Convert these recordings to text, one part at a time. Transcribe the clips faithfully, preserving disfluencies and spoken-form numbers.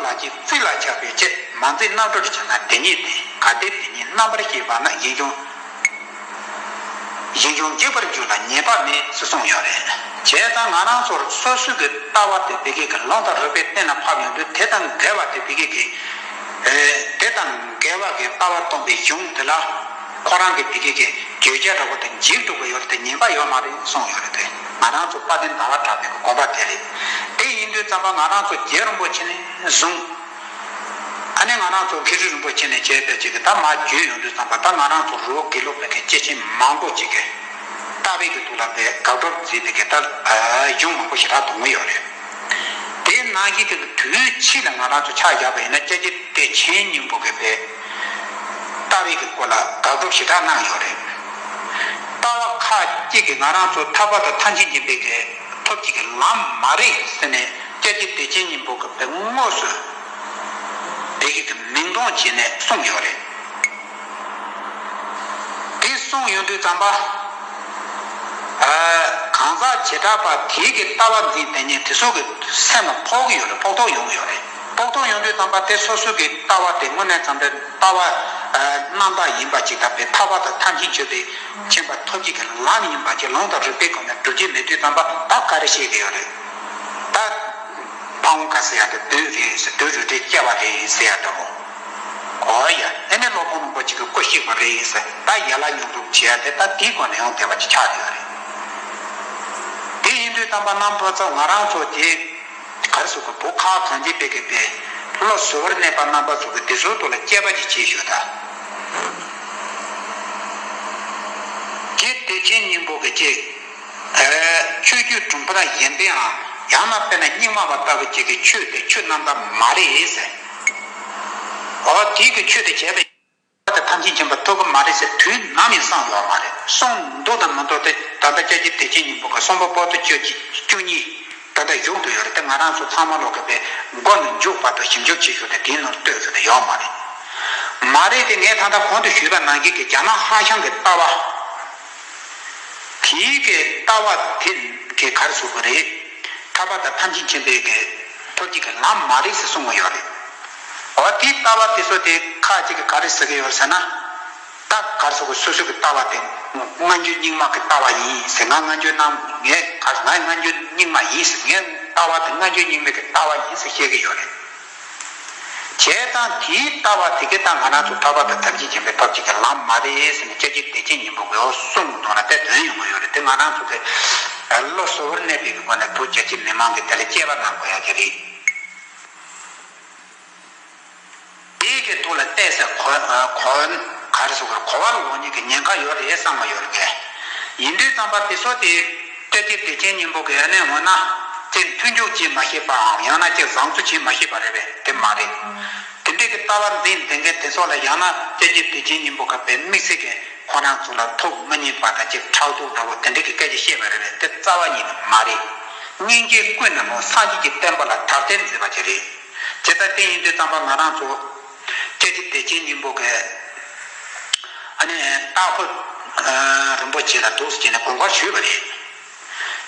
ལ་གྱི་རྩིས་ལ་ཆགས་པའི་ཕྱིར། མ་འཛིན་རྣམ་གྲོལ་བྱས་ན་དེ་ཉིད་བདེན། གལ་ཏེ་དེ་ཉིད་རྣམ་པར་ཤེས་པ་ན། ཡིད་གཞུང་ཡིད་གཞུང་འཇིག་པར་འགྱུར་ལ་ཉེས་པ་མེད་ཟེར་གསུངས་ཡོད་རེད། བྱས་ཙང་ང་རང་ཚོར་སོ་སོའི་གི་ལྟ་བ་དེ་བི་གེ་གི་ལུང་དང་རིགས་པས་གཏན་ལ་ཕབ་ཡོང་དུས། དེ་དང་འགལ་བ་དེ་བི་གེ་གི་ཨེ་དེ་དང་འགལ་བ་གི་ལྟ་བ་སྟོན་པའི་གཞུང་དེ་ལ་ཁོ་རང་གི་བི་གེ་གི་བརྗོད་བྱ་འདྲ་པོ་དེ་འཇིག་འགྲོ་གི་ཡོད་རེད་དེ། ཉེས་པ་ཡོད་མ་རེད་གསུངས་ཡོད་རེད་དེ། ང་རང་ཚོ་དཔལ་ལྡན་ཟླ་བ་གྲགས་པའི་གི་དགོངས་པ་དེ་རེད། དེ་ཡིན་དུས་ཙམ་པ་ང་རང་ཚོ་རྗེ་རིན་པོ་ཆེ་ནས་བཟུང་། ཨ་ནི་ང་རང་ཚོ་མཁས་གྲུབ་རིན་པོ་ཆེ་ནས་བྱས་པའི་ཅིག་གི་ད་མར་བརྗོད་ཡོང་དུས་ཙམ་པ། ད་ང་རང་ཚོ་རི་བོ་དགེ་ལུགས་པའི་གི་སྐྱེས་ཆེན་མང་པོ་ཅིག་གིས་ལྟ་བའི་གི་ཐོག་ལ་དཔེ་དགག་སྒྲུབ་མཛད་པའི་གི་ད་གཞུང་མང་པོ་ཞེ་དྲག་འདུག་མི་ཡོད་རེད། དེ་ནང་བཞིན་གྱི་དུས་ཕྱིས་ལ་ང་རང་ཚོ་ཆ་བཞག་པ་ཡིན་ན། སྐྱབས་རྗེ་བདེ་ཆེན་སྙིང་པོ་གི་དཔེ་ལྟ་བའི་གི་སྐོར་ལ་དགག་སྒྲུབ་ཞེ་དྲག་གནང་ཡོད་རེད། ལྟ་བ་ཁ་ཅིག་གིས་ང་རང་ཚོ་ཐར་པ་དང་ཐམས་ཅད་མཁྱེན་པའི་གི་ཐབས་ཀྱི་གི་ལམ་མ་རེད་ཟེར་ནས། སྐྱབས་རྗེ་བདེ་ཆེན་སྙིང་པོ་གི་དཔེ་དངོས་སུ་དེ་གི་གི་མིང་སྟོན་བྱས་ནས་གསུངས་ཡོད་རེད། དེ་གསུངས་ཡོང་དུས་ཙམ་པ། ཨ་གང་ཟག་བྱེ་བྲག་པ་དེའི་གི་ལྟ་བ་འཛིན་དེ་ཉིད་དེ་ཚོ་གི་སེམས་ལ་ཕོག་གི་ཡོད་རེད། ཕོག་ཐུག་ཡོང་གི་ཡོད་རེད། ཕོག་ཐུག་ཡོང་དུས་ཙམ་པ། དེ་སོ་སོ་གི་ལྟ་བ་དེ་དངོས་གནས་ཙམ་དུ་ལྟ་བ་ཨ་རྣམ་དག་ཡིན་པ་ཅིག་དང་། དཔེ་ཐར་པ་དང་ཐམས་ཅད་མཁྱེན་པའི་མཁྱེན་པ་ཐོབ་བྱེད་ཀྱི་ལམ་ཡིན་པ་ཅིག་ལུང་དང་རིགས་པའི་སྒོ་ནས་སྒྲུབ་བྱེད་མེད་དུས་ཙམ་པ། ད་ག་རེ་བཤད་ཀྱི་ཡོད་རེད། ད་ཕ་བོང་ཁ་ཟེར་ཡ་དེ་བདུད་རེད་ཟེར། བདུད་རུ་སྒྲའི་སྐྱེ་བ་རེད་ཟེར་ཡ་འདྲ་བོ། ཨོ་ཡ། ཨ་ནི་སློབ་དཔོན་རིན་པོ་ཆེ་གི་སྐུ་གཤེགས་པ་རེད་ཟེར། ད་ཡན་ལག་མྱུར་འགྲུབ་བྱེད་ཡ་དེ་ད་དེའི་སྒོ་ནས་ཡང་དེ་བ་ཅིག་ཆགས་ཡོད་རེད། དེ་ཡིན་དུས་ཙམ་པ། རྣམ་པ་ཚོ་ང་རང་ཚོ་དེ་ག་རེ་ཟེར་དགོས། བོད་ཁ་གངས་ཅན་པའི་གི་དཔེ་བློ་གཟུ་བོར་གནས་པ་རྣམ་པ་ཚོ་གི་དེ་ཚོའི་ཐོག་ལ་དཔྱད་པ་ཅིག་བྱེད་ཤོག་ད། རྗེ་བདེ་ཆེན་སྙིང་པོ་གི་ཅིག་ཨ་ཆོས་བརྒྱུད་གྲུབ་མཐའ་གཞན་པའམ། ཡང་ན་དཔེར་ན་རྙིང་མ་བ་ལྟ་བུ་ཅིག་གི་ཆོས་དེ་ཆོས་རྣམ་དག་མ་རེད་ཟེར། འོ་དེའི་གི་ཆོས་དེ་བྱས་པ་ཡིན་ན་ཐམས་ཅད་མཁྱེན་པ་ཐོབ་ཀྱི་མ་རེད་ཟེར་དུས་ནམ་ཡང་གསུངས་ཡོད་མ་རེད། གསུངས་འདུག་དང་མི་འདུག་དེ་ད་ལྟ་སྐྱབས་རྗེ་བདེ་ཆེན་སྙིང་པོ་གི་གསུང་འབུམ་པོ་ཏི་བཅུ་གཅིག་བཅུ་གཉིས་ད་ལྟ་བཞུགས་བསྡད་ཡོད་རེད། དེ་ང་རང་ཚོ་ཚང་མ་ལོག་གི་དཔེ་མགོ་ནས་མཇུག་བར་དུ་ཞིབ་འཇུག་བྱེད་ཤོག་དེ་དེའི་ནང་ལྟོས་ཟེར་དེ་ཡོད་མ་རེད། མ་རེད་དེ། ངས་ད་ལྟ་གོང་དུ་ཞུས་པ་ནང་བཞིན་གྱི་རྒྱ་ནག་ཧྭ་ཤང་གི་ལྟ་བ། དེའི་གི་ལྟ་བ་དེ་གི་ག་རེ་ཟེར་དགོས་རེད། ཐར་པ་དང་ཐམས་ཅད་མཁྱེན་པའི་གི་ཐོབ་བྱེད་ཀྱི་ལམ་མ་རེད་ཟེར་གསུངས་པ་ཡོད་རེད། འོ་དེའི་ལྟ་བ་དེ་ཚོ་དེ་ཁ་ཅིག་གིས་ག་རེ་ཟེར་གི་ཡོད་ཟེར་ན། ད་ག་རེ་ཟེར་དགོས། སོ་སོ་གི་ལྟ་བ་དེ་སྔ་འགྱུར་རྙིང་མ་གི་ལྟ་བ་ཡིན་ཟེར། ང་སྔ་འགྱུར་རྣམ་ངས་ག་ང་སྔ་འགྱུར་རྙིང་མ་ཡིན་ཟེར། ངའི་ལྟ་བ་དེ་སྔ་འགྱུར་རྙིང་མའི་གི་ལྟ་བ་ཡིན་ཟེར་བཤད་གི་ཡོད་རེད། བྱས་ཙང་དེའི་ལྟ་བ་དེ་གས་ད་ང་རང་ཚོ་ཐར་པ་དང་ཐམས་ཅད་མཁྱེན་པའི་ཐབས་ཀྱི་ལམ་མ་རེད་ཟེར་ནས་སྐྱབས་རྗེ་བདེ་ཆེན་སྙིང་པོ་གིས་འོ་གསུངས་འདུག་ན་དེ་དོན་ཡོང་གི་ཡོད་རེད། དེ་ང་རང་ཚོ་གི་བློ་གཟུ་བོར་གནས་པའི་གི་སྒོ་ནས་བོད་རྒྱ་ཆེ་མི་མང་གིས་དེ་ལ་དཔྱད་པ་གནང་དགོས་ཡ་གི་རེད། དེའི་གི་ཐོག་ལ་བལྟས་ཚེ་གོ་གོ་ག་རེ་ཟེར་དགོས། གོ་བ་ལ་འོང་མཁན་གྱི་ཉེན་ཁ་ཡོད་རེད་བསམ་པ་ཡོད་རེད། ཡིན་དུས་ཙམ་པ་དེ་ཚོ་དེ་སྐྱབས་རྗེ་བདེ་ཆེན་སྙིང་པོ་གིས་ཨ་ནི་འོ་ན་ཅིག་མཐུན་འཇུག་བྱེད་མ་ཤེས་པའམ། ཡང་ན་ཅིག་བཟང་བཙོ་བྱེད་མ་ཤེས་པ་རེད་པས། དེ་མ་རེད། དེ་འདྲའི་གི་ལྟ་བ་འཛིན་བསྡད་མཁན་དེ་ཚོ་ལ་ཡང་ན་སྐྱབས་རྗེ་བདེ་ཆེན་སྙིང་པོ་གིས་དཔེ་དམིགས་བསལ་གྱི་ཁོ་རང་ཚོ་ལ་ཐུགས་མི་མཉེས་པ་དང་། ཅིག་ཕྲག་དོག་འདྲ་བོ་དེ་འདྲའི་གི་སྐད་ཆ་བཤད་པ་རེད་པས། དེ་རྩ་བ་ཉིད་ནས་མ་རེད། སྙིང་རྗེ་ཀུན་ནས་སློང་སངས་རྒྱས་ཀྱི་བསྟན་པ་ལ་དར་སྤེལ་མཛད་པ་ཅིག་རེད། དེ་ལྟར་དེ་ཡིན་དུས་ཙམ་པ་ང་རང་ཚོ་སྐྱབས་རྗེ་བདེ་ཆེན་སྙིང་པོ་གིས་ཨ་ནི་སྟག་ཕུ་རིན་པོ་ཆེ་ལ་འདུག་སེ་བྱས་ནས་དགོངས་པ་ཞུས་པ་རེད།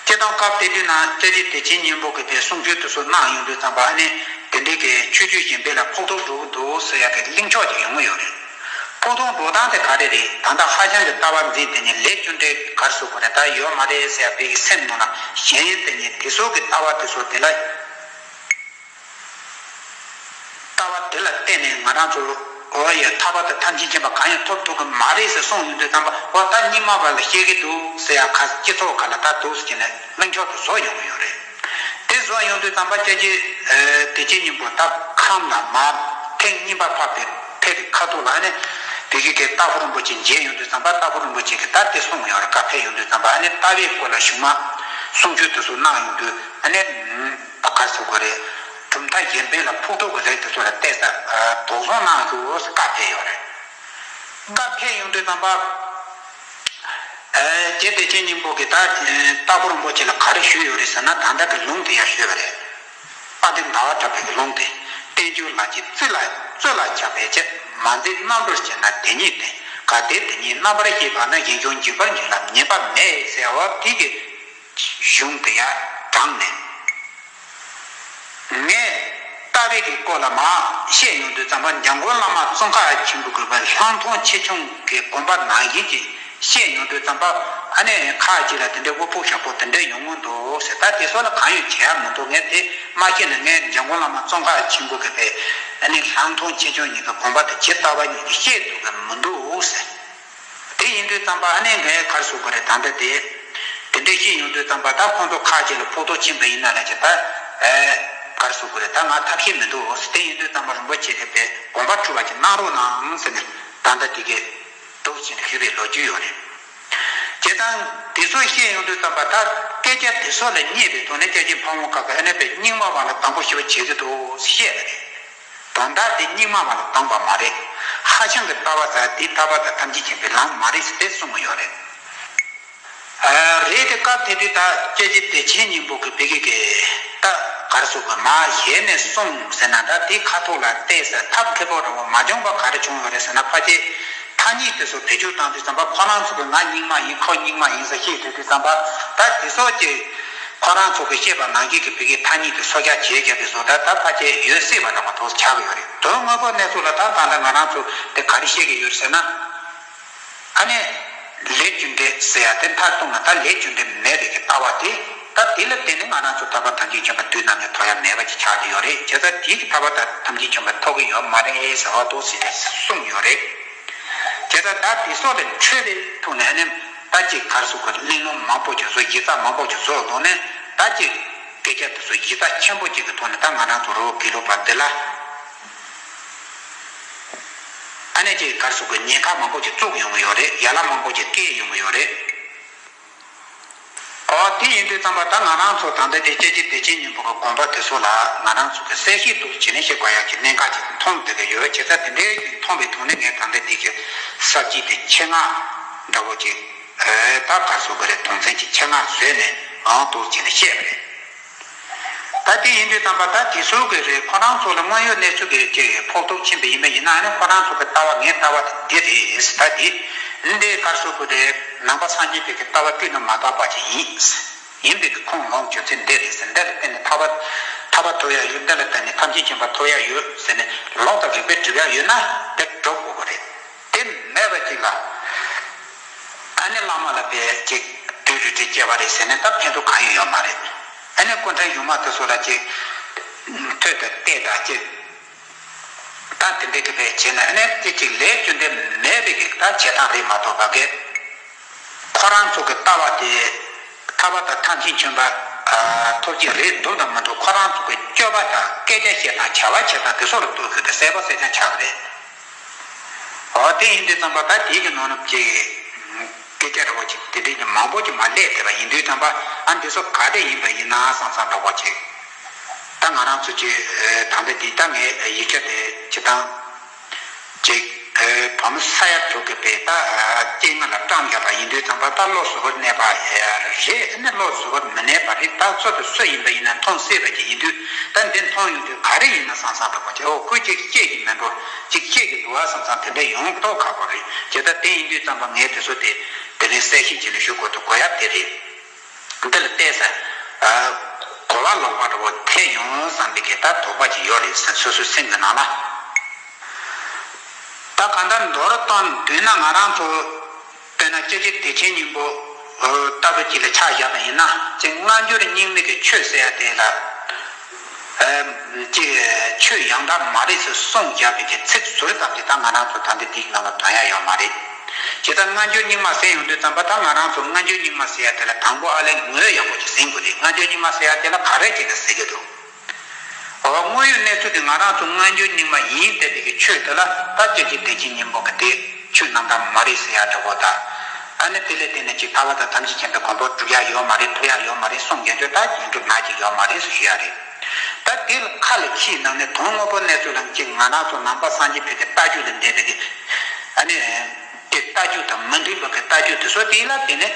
སྤྱིར་བཏང་སྐབས་དེ་དུས་ན་སྐྱབས་རྗེ་བདེ་ཆེན་སྙིང་པོ་གིས་དེ་གསུང་ཆོས་དེ་ཚོ་གནང་ཡོང་དུས་ཙམ་པ། ཨ་ནི་དེ་འདྲའི་གི་ཆོས་བརྒྱུད་གཞན་པ་ལ་ཕོག་ཐུག་འགྲོ་གི་འདུག་ཟེར་ཡ་གི་གླེང་ཕྱོགས་ཅིག་ཡོང་གི་ཡོད་རེད། ཕོག་ཐུག་འགྲོ་སྟངས་དེ་ག་རེ་རེད། ད་ལྟ་ཧྭ་ཤང་གི་ལྟ་བ་འཛིན་དེ་ཉིད་ལས་རྒྱུ་འབྲས་ག་རེ་ཟེར་དགོས་རེད། ད་ཡོད་མ་རེད་ཟེར་ཡ་དཔེ་གི་སེམས་ནང་ལ་ཞེན་ཡུལ་དེ་ཉིད་དེ་ཚོ་གི་ལྟ་བ་དེ་ཚོ་དེ་ལ། ལྟ་བ་དེ་ལ་བརྟེན་ནས་ང་རང་ཚོ་འོ་ཡ་ཐར་པ་དང་ཐམས་ཅད་མཁྱེན་པ་གང་ཡང་ཐོབ་ཐུབ་ཀྱི་མ་རེད་ཟེར་གསུངས་ཡོང་དུས་ཙམ་པ། འོ་ད་རྙིང་མ་བ་ལ་བཤད་ཀྱི་འདུག་ཟེར་ཡ་ཁ་སྤྱི་ཚོགས་ཁ་ལ་ད་འདུག་ཟེར་ནས་གླེང་ཕྱོགས་དེ་བཟོ་ཡོང་གི་ཡོད་རེད། དེ་བཟོ་ཡོང་དུས་ཙམ་པ་སྐྱབས་རྗེ་བདེ་ཆེན་སྙིང་པོ་ད་ཁམས་ལ་མར་ཐེངས་གཉིས་པ་ཕེབས་པའི་ཕེབས་པའི་ཁ་ཐུག་ལ་ནི་དེ་གི་གི་སྟག་ཕུ་རིན་པོ་ཆེ་མཇལ་ཡོང་དུས་ཙམ་པ། སྟག་ཕུ་རིན་པོ་ཆེ་གིས་ད་དེ་གསུངས་ཡོད་རེད། བཀའ་ཕེབས་ཡོང་དུས་ཙམ་པ། ཨ་ནི་ལྟ་བའི་སྐོར་ལ་གཞུག་མ་གསུང་ཆོས་དེ་ཚོ་གནང་ཡོང་དུས། ཨ་ནི་ད་ག་རེ་ཟེར་དགོས་རེད། གྲུབ་མཐའ་གཞན་པ་ལ་ཕོག་ཐུག་གི་ལས་དེ་ཚོ་ལ་བལྟས་ས་དོགས་ཟོན་གནང་ཤོག་ཟེར་བཀའ་ཕེབས་ཡོད་རེད། བཀའ་ཕེབས་ཡོང་དུས་ཙམ་པ། ཨ་རྗེ་བདེ་ཆེན་སྙིང་པོ་གིས་ད་ཨ་སྟག་ཕུ་རིན་པོ་ཆེ་ལ་ག་རེ་ཞུས་ཡོད་རེད་ཟེར་ན། ད་ལྟ་གི་ལུང་དེ་ཡང་ཞུས་པ་རེད། དཔལ་ལྡན་ཟླ་བ་གྲགས་པའི་གི་ལུང་དེ། བསྟན་འགྱུར་ལ་གྱི་རྩིས་ལ་རྩོད་ལ་ཆགས་པའི་ཕྱིར། མ་འཛིན་རྣམ་གྲོལ་བྱས་ན་དེ་ཉིད་བདེན། གལ་ཏེ་དེ་ཉིད་རྣམ་པར་ཤེས་པ་ན། ཡིད་གཞུང་འཇིག་པར་འགྱུར་ལ་ཉེས་པ་མེད་ཟེར་བ་དེ་གི་གཞུང་དེ་ཡང་དྲངས་ནས། ངས་ ལྟ་བའི་གི་སྐོར་ལ་མར་བཤད་ཡོང་དུས་ཙམ་པ། འཇམ་མགོན་བླ་མ་ཙོང་ཁ་ཆེན་པོ་གི་ལྷག་མཐོང་ཆེ་ཆུང་གི་དགོངས་པ་ནང་བཞིན་གྱི་བཤད་ཡོང་དུས་ཙམ་པ། ཨ་ནི་ཁ་ཅིག་ལ་དེ་འདྲའི་དབུལ་ཕོངས་ཞེ་པོ་དེ་འདྲ་ཡོང་གི་འདུག་ཟེར། ད་དེ་ཚོ་ལ་གང་ཡང་བྱེད་ཡ་མི་འདུག་ངས་དེ་མ་ཤེས་ན། ངས་འཇམ་མགོན་བླ་མ་ཙོང་ཁ་ཆེན་པོ་གི་པའི་ཨ་ནི་ལྷག་མཐོང་ཆེ་ཆུང་གཉིས་ཀྱི་དགོངས་པ་དེ་ཇི་ལྟ་བ་ཉིད་ཀྱིས་བཤད་ཐུབ་ཀྱི་མི་འདུག་ཟེར། དེ་ཡིན་དུས་ཙམ་པ། ཨ་ནི་ངས་ག་རེ་ཟེར་དགོས་རེད། ད་ལྟ་དེ་དེ་འདྲ་བཤད་ཡོང་དུས་ཙམ་པ། ད་ཁོང་ཚོ་ཁ་ཅིག་ལ་ཕོག་ཐུག་ཕྱིན་པ་ཡིན་ན་ལབ་ཀྱི། ད་ཨེ་ག་རེ་ཟེར་དགོས་རེད། ད་ང་ཐབས་ཤེས་མི་འདུག་ཟེར། དེ་ཡིན་དུས་ཙམ་པ་རིན་པོ་ཆེ་གི་པའི་དགོངས་པ་འཁྲུལ་བ་ཅིག་གནང་རོགས་གནང་ཟེར་ནས། ད་ལྟ་དེ་གའི་འདུག་ཅེས་ཞུས་པའི་ལོ་རྒྱུས་ཡོད་རེད། བྱས་ཙང་དེ་ཚོ་བཤད་ཡོང་དུས་ཙམ་པ། ད་སྐད་ཆ་དེ་ཚོ་ལ་བསྙད་པའི་ཐོག་ནས་སྐྱབས་རྗེ་ཕ་བོང་ཁ་གིས་ཨ་ནི་པའི་རྙིང་མ་བ་ལ་སྡང་པོ་ཞེ་པོ་བྱེད་ཀྱི་འདུག་བཤད་པ་རེད། དོན་དག་འདི་རྙིང་མ་བ་ལ་སྡང་པ་མ་རེད། ཧྭ་ཤང་གི་ལྟ་བ་ཟེར་དེ་ཐར་པ་དང་ཐམས་ཅད་མཁྱེན་པའི་ལམ་མ་རེད་ཟེར་དེ་གསུང་གི་ཡོད་རེད། ཨ་རེད་དེ། སྐབས་དེ་དུས་ད་སྐྱབས་རྗེ་བདེ་ཆེན་སྙིང་པོ་གིས་བོད་ཀྱི་གི་ད་ག་རེ་ཟེར་དགོས། མར་ཞལ་ནས་གསུངས་ཟེར་ན། ད་དེ་ཁ་ཐོག་ལ་བལྟས་ཟེར། ཐབས་མཁས་པོ་འདྲ་བོ་མ་བྱུང་བ་ག་རེ་བྱུང་ཡོད་རེད་ཟེར་ན། ཕལ་ཆེར་ཐ་སྙད་དེ་ཚོ་བེད་སྤྱོད་བཏང་དུས་ཙམ་པ། ཁོ་རང་ཚོ་གིས་ང་རྙིང་མ་ཡིན། ཁོ་རྙིང་མ་ཡིན་ཟེར་བཤད་བསྡད་དུས་ཙམ་པ། ད་དེ་ཚོ་གི་ཁོ་རང་ཚོ་གིས་བཤད་པ་ནང་བཞིན་གྱི་བོད་ཀྱི་ཐ་སྙད་དེ་སོ་བརྒྱ་བྱས་བརྒྱབ་པའི་བཟོ་ལྟ་ད་ཕལ་ཆེར་ཡོད་སྲིད་པ་འདྲ་བོ་དེ་ཆགས་ཀྱི་ཡོད་རེད། དོན་དངོས་པོ་གནས་ཚུལ་ལ་ད་ད་ལྟ་ང་རང་ཚོ་དེ་ག་རེ་བཤད་ཀྱི་ཡོད་རེད་ཟེར་ན། ཨ་ནི་ལས་རྒྱུ་འབྲས་ཟེར་ཡ་དེ་མཐར་གཏུགས་ན། ད་ལས་རྒྱུ་འབྲས་མེད་པའི་གི་ལྟ་བ་དེ། ད་དེ་ལ་བརྟེན་ནས་ང་རང་ཚོ་ཐར་པ་ཐམས་ཅད་མཁྱེན་པ་དུས་ནམ་ཡང་ཐོབ་ཡ་མེད་པ་ཅིག་ཆགས་བསྡད་ཡོད་རེད། བྱས་ཙང་དེ་གི་ཐར་པ་ད་ཐམས་ཅད་མཁྱེན་པ་ཐོབ་ཀྱི་ཡོད་མ་རེད་ཟེར་བ་འདུག་ཟེར་ནས་གསུངས་ཡོད་རེད། བྱས་ཙང་ད་དེ་སོགས་ལས་འཕྲོས་པའི་ཐོག་ནས། ཨ་ནི་ད་ཅིག་ག་རེ་ཟེར་དགོས། གླེང་སློང་མང་པོ་ཅིག་བཟོ། གཞི་རྩ་མང་པོ་ཅིག་བཟོ་ཡོང་ནས། ད་ཅིག་སྐད་ཆ་དེ་ཚོ་གཞི་རྩ་ཆེན་པོ་ཅིག་གི་ཐོག་ནས་ད་ང་རང་ཚོ་རི་བོ་དགེ་ལུགས་པ་འདི་ལ། ཨ་ནི་ཅིག་ག་རེ་ཟེར་དགོས། ཉེན་ཁ་མང་པོ་ཅིག་བཙུགས་ཡོང་གི་ཡོད་རེད། ཡ་ལན་མང་པོ་ཅིག་སྐྱེལ་ཡོང་གི་ཡོད་རེད། ཨོ། དེ་ཡིན་དུས་ཙམ་པ་ད་ང་རང་ཚོ་ད་ལྟ་དེ་སྐྱབས་རྗེ་བདེ་ཆེན་སྙིང་པོ་གི་དགོངས་པ་དེ་ཚོ་ལ་ང་རང་ཚོ་གིས་གསལ་བཤད་འདུག་བྱས་ནས་བཤད་དགོས་ཡག་གི་གནད་འགག་ཅིག་མཐོང་བསྡད་ཀྱི་ཡོད། བྱས་ཙང་དེ་འདྲའི་མཐོང་བའི་ཐོག་ནས་ངས་ད་ལྟ་འདི་གི་ས་བཅད་དེ་ཆེད་མངགས་འདྲ་བོ་ཅིག་ཨེ། ད་ག་རེ་ཟེར་དགོས་རེད། དོན་ཚན་གྱི་ཆེད་མངགས་བཟོས་ནས་ཨང་འདུག་བྱས་ནས་བཤད་པ་རེད། ད་དེ་ཡིན་དུས་ཙམ་པ་ད་དེ་ཚོ་གི་རེད། ཁོ་རང་ཚོ་ལ་དངོས་ཡོད་གནས་ཚུལ་གྱི་ཅིག་ཕོག་ཐུག་ཕྱིན་པ་ཡིན་པ་ཡིན་ན། ཨ་ནི་ཁོ་རང་ཚོ་གི་ལྟ་བ། ངའི་ལྟ་བ་དེ་འདི་རེད། ད་དེ་འདི་ག་རེ་ཟེར་དགོས་རེད། ནང་པ་སངས་རྒྱས་པའི་གི་ལྟ་བ་སྤྲོས་ན་མ་དག་པ་ཅིག་ཡིན། ཡིན་པའི་གི་ཁུངས་ལུང་རྒྱུ་མཚན་འདི་རེད་ཟེར། འདི་ལ་བརྟེན་ནས་ཐར་པ་ཐར་པ་ཐོབ་ཡ་ཡོད། འདི་ལ་བརྟེན་ནས་ཐམས་ཅད་མཁྱེན་པ་ཐོབ་ཡ་ཡོད་ཟེར་ནས་ལུང་དང་རིགས་པས་སྒྲུབ་ཡ་ཡོད་ན་དེ་སྒྲུབ་དགོས་ཀྱི་རེད། དེ་མེད་པ་ཅིག་ལ། ཨ་ནི་བླ་མ་ལ་བས་ཅིག་བདུད་རུ་དྲི་སྐྱེ་བ་རེད་ཟེར་ནས་ད་ཕན་ཐོགས་གང་ཡང་ཡོད་མ་རེད། ཨ་ནི་སྐུ་ཕྲེང་ཡོངས་མ་དེ་ཚོ་ལ་ཅིག་ཐོས་དང་བལྟས་དང་ཅིག་ད་དེ་འདྲའི་གི་བས་བྱས་ན། ཨ་ནི་དེ་ཅིག་ལས་རྒྱུ་འབྲས་མེད་པའི་གི་ད་བྱེད་སྟངས་རེད་མ་གཏོགས་པ་གི། ཁོ་རང་ཚོ་གི་ལྟ་བ་དེ་ཐར་པ་དང་ཐམས་ཅད་མཁྱེན་པ་ཨ་ཐོབ་ཀྱི་རེད་འདུག་དང་མི་འདུག་ཁོ་རང་ཚོ་གི་སྤྱོད་པ་དང་སྐད་ཆ་བཤད་སྟངས། བྱ་བ་བྱེད་སྟངས་དེ་ཚོ་ལ་ལྟོས་དགོས་ཏེ་གསལ་པོ་གསལ་རྐྱང་ཆགས་པ་རེད། འོ། དེ་ཡིན་དུས་ཙམ་པ་ད་དེའི་གི་ནང་ནས་ཀྱི་སྐད་ཆ་འདྲ་བོ་ཅིག་དེ་འདྲའི་གི་མང་པོ་ཅིག་མར་སླེབས་བསྡད་པ་ཡིན་དུས་ཙམ་པ། ཨ། འདི་ཚོ་ག་དེ་ཡིན་པ་ཡིན་ན་བསམ་བསམ་འདྲ་བོ་ཅིག་ད་ང་རང་ཚོ་ཅིག་ཨ་ད་ལྟ་འདི་ད་ངས་ཡིག་ཆ་དེ་ཅིག་དང་ཅིག་ཨ་བུ་མོ་ས་ཡ་དྲུག་གི་པའི་ད་ཨ་སྤྱན་སྔ་ལ་བཀྲམ་བཞག་པ་ཡིན་དུས་ཙམ་པ། ད་བློ་གཟུ་བོར་གནས་པ་རེད། ཨ་ནི་བློ་གཟུ་བོར་མི་གནས་པ་རེད། ད་ཚུར་དུ་སུ་ཡིན་པ་ཡིན་ན་མཐོང་སྲིད་པ་ཅིག་ཡིན་དུས། ད་འདི་མཐོང་ཡོང་དུས་ག་རེ་ཡིན་ན་བསམ་བསམ་འདྲ་བོ་ཅིག་འོ། ཁོས་ཅིག་བཤད་ཀྱི་མི་འགྲོ། ཅིག་བཤད་ཀྱི་འདུག་ཨ་བསམ་བསམ་དེ་འདྲ་ཡོང་མདོག་ཁ་པོ་རེད། བྱས་ཙང་དེ་ཡིན་དུས་ཙམ་པ་ངས་དེ་ཚོ་དེ་དེ་རིང་གསལ་བཤད་བྱས་ནས་ཞུ་དགོས་དུ་གོ་ཡ་དེ་རེད། འདི་ལ་བལྟས་ས་ཨ་གོ་བ་ལོག་པ་འདྲ་བོ་ཐེབས་ཡོང་བསམ་པའི་གི་ད་དོགས་པ་ཅིག་ཡོད་རེད་ཟེར། སོ་སོའི་སེམས་ཀྱི་ནང་ལ། ད་གང་ལྟར་མདོར་བསྡུས་ན། ང་རང་ཚོ་དཔེར་ན་སྐྱབས་རྗེ་བདེ་ཆེན་སྙིང་པོ་ལྟ་བུ་ཅིག་ལ་ཆ་བཞག་པ་ཡིན་ན། ཅིག་སྔ་འགྱུར་རྙིང་མའི་གི་ཆོས་ཟེར་ཡ་དེ་ལ་ཨ་ཅིག་ཆོས་ཡང་དག་མ་རེད་ཟེར་གསུངས་བཞག་པའི་གི་ཚིག་ཟུར་ཙམ་ཅིག་ད་ང་རང་ཚོ་ད་ལྟ་འདི་གི་ནང་ལ་དོན་ཡ་ཡོད་མ་རེད། བྱས་ཙང་སྔ་འགྱུར་རྙིང་མ་ཟེར་ཡོང་དུས་ཙམ་པ། ད་ང་རང་ཚོ་སྔ་འགྱུར་རྙིང་མ་ཟེར་ཡ་དེ་ལ་དང་པོ་ཨ་ལས་ངོས་ཡག་པོ་ཅིག་ཟིན་དགོས་རེད། སྔ་འགྱུར་རྙིང་མ་ཟེར་ཡ་དེ་ལ་ག་རེ་བྱས་ནས་ཟེར་གྱི་འདུག་འོ། དངོས་ཡོད་གནས་ཚུལ་དེ་ང་རང་ཚོ་སྔ་འགྱུར་རྙིང་མ་ཡིན་བསྡད་པའི་གི་ཆོས་དེ་ལ་ད་སྐྱབས་རྗེ་བདེ་ཆེན་སྙིང་པོ་གི་དེ་ཆོས་རྣམ་དག་མ་རེད་ཟེར་ཡ་འདྲ་བོ་དང་། ཨ་ནི་དེ་ལས་བརྟེན་ནས་ཅིག་ཐར་པ་དང་ཐམས་ཅད་མཁྱེན་པའི་གོ་འཕང་སྒྲུབ་ཡ་ཡོད་མ་རེད། ཐོབ་ཡ་ཡོད་མ་རེད། གསུང་རྒྱན་ཚོ་ད་ཡིན་གྲུབ་ན་ཅིག་ཡོད་མ་རེད་ཟེར་ཞུ་ཡ་རེད། ད་དེ་ལ་ཁ་ལ་ཁྱིའི་ནང་ནས་དོན་དངོས་པོ་གནས་ཚུལ་ལ་ཅིག་ང་རང་ཚོ་ནང་པ་སངས་རྒྱས་པའི་གི་ལྟ་རྒྱུ་ལ་འདས་པའི་གི་ཨ་ནི་དེ་ལྟ་རྒྱུ་དང་མི་མཐུན་པ་གི་ལྟ་རྒྱུ་དེ་ཚོ་དེ་ལ་བརྟེན་ནས།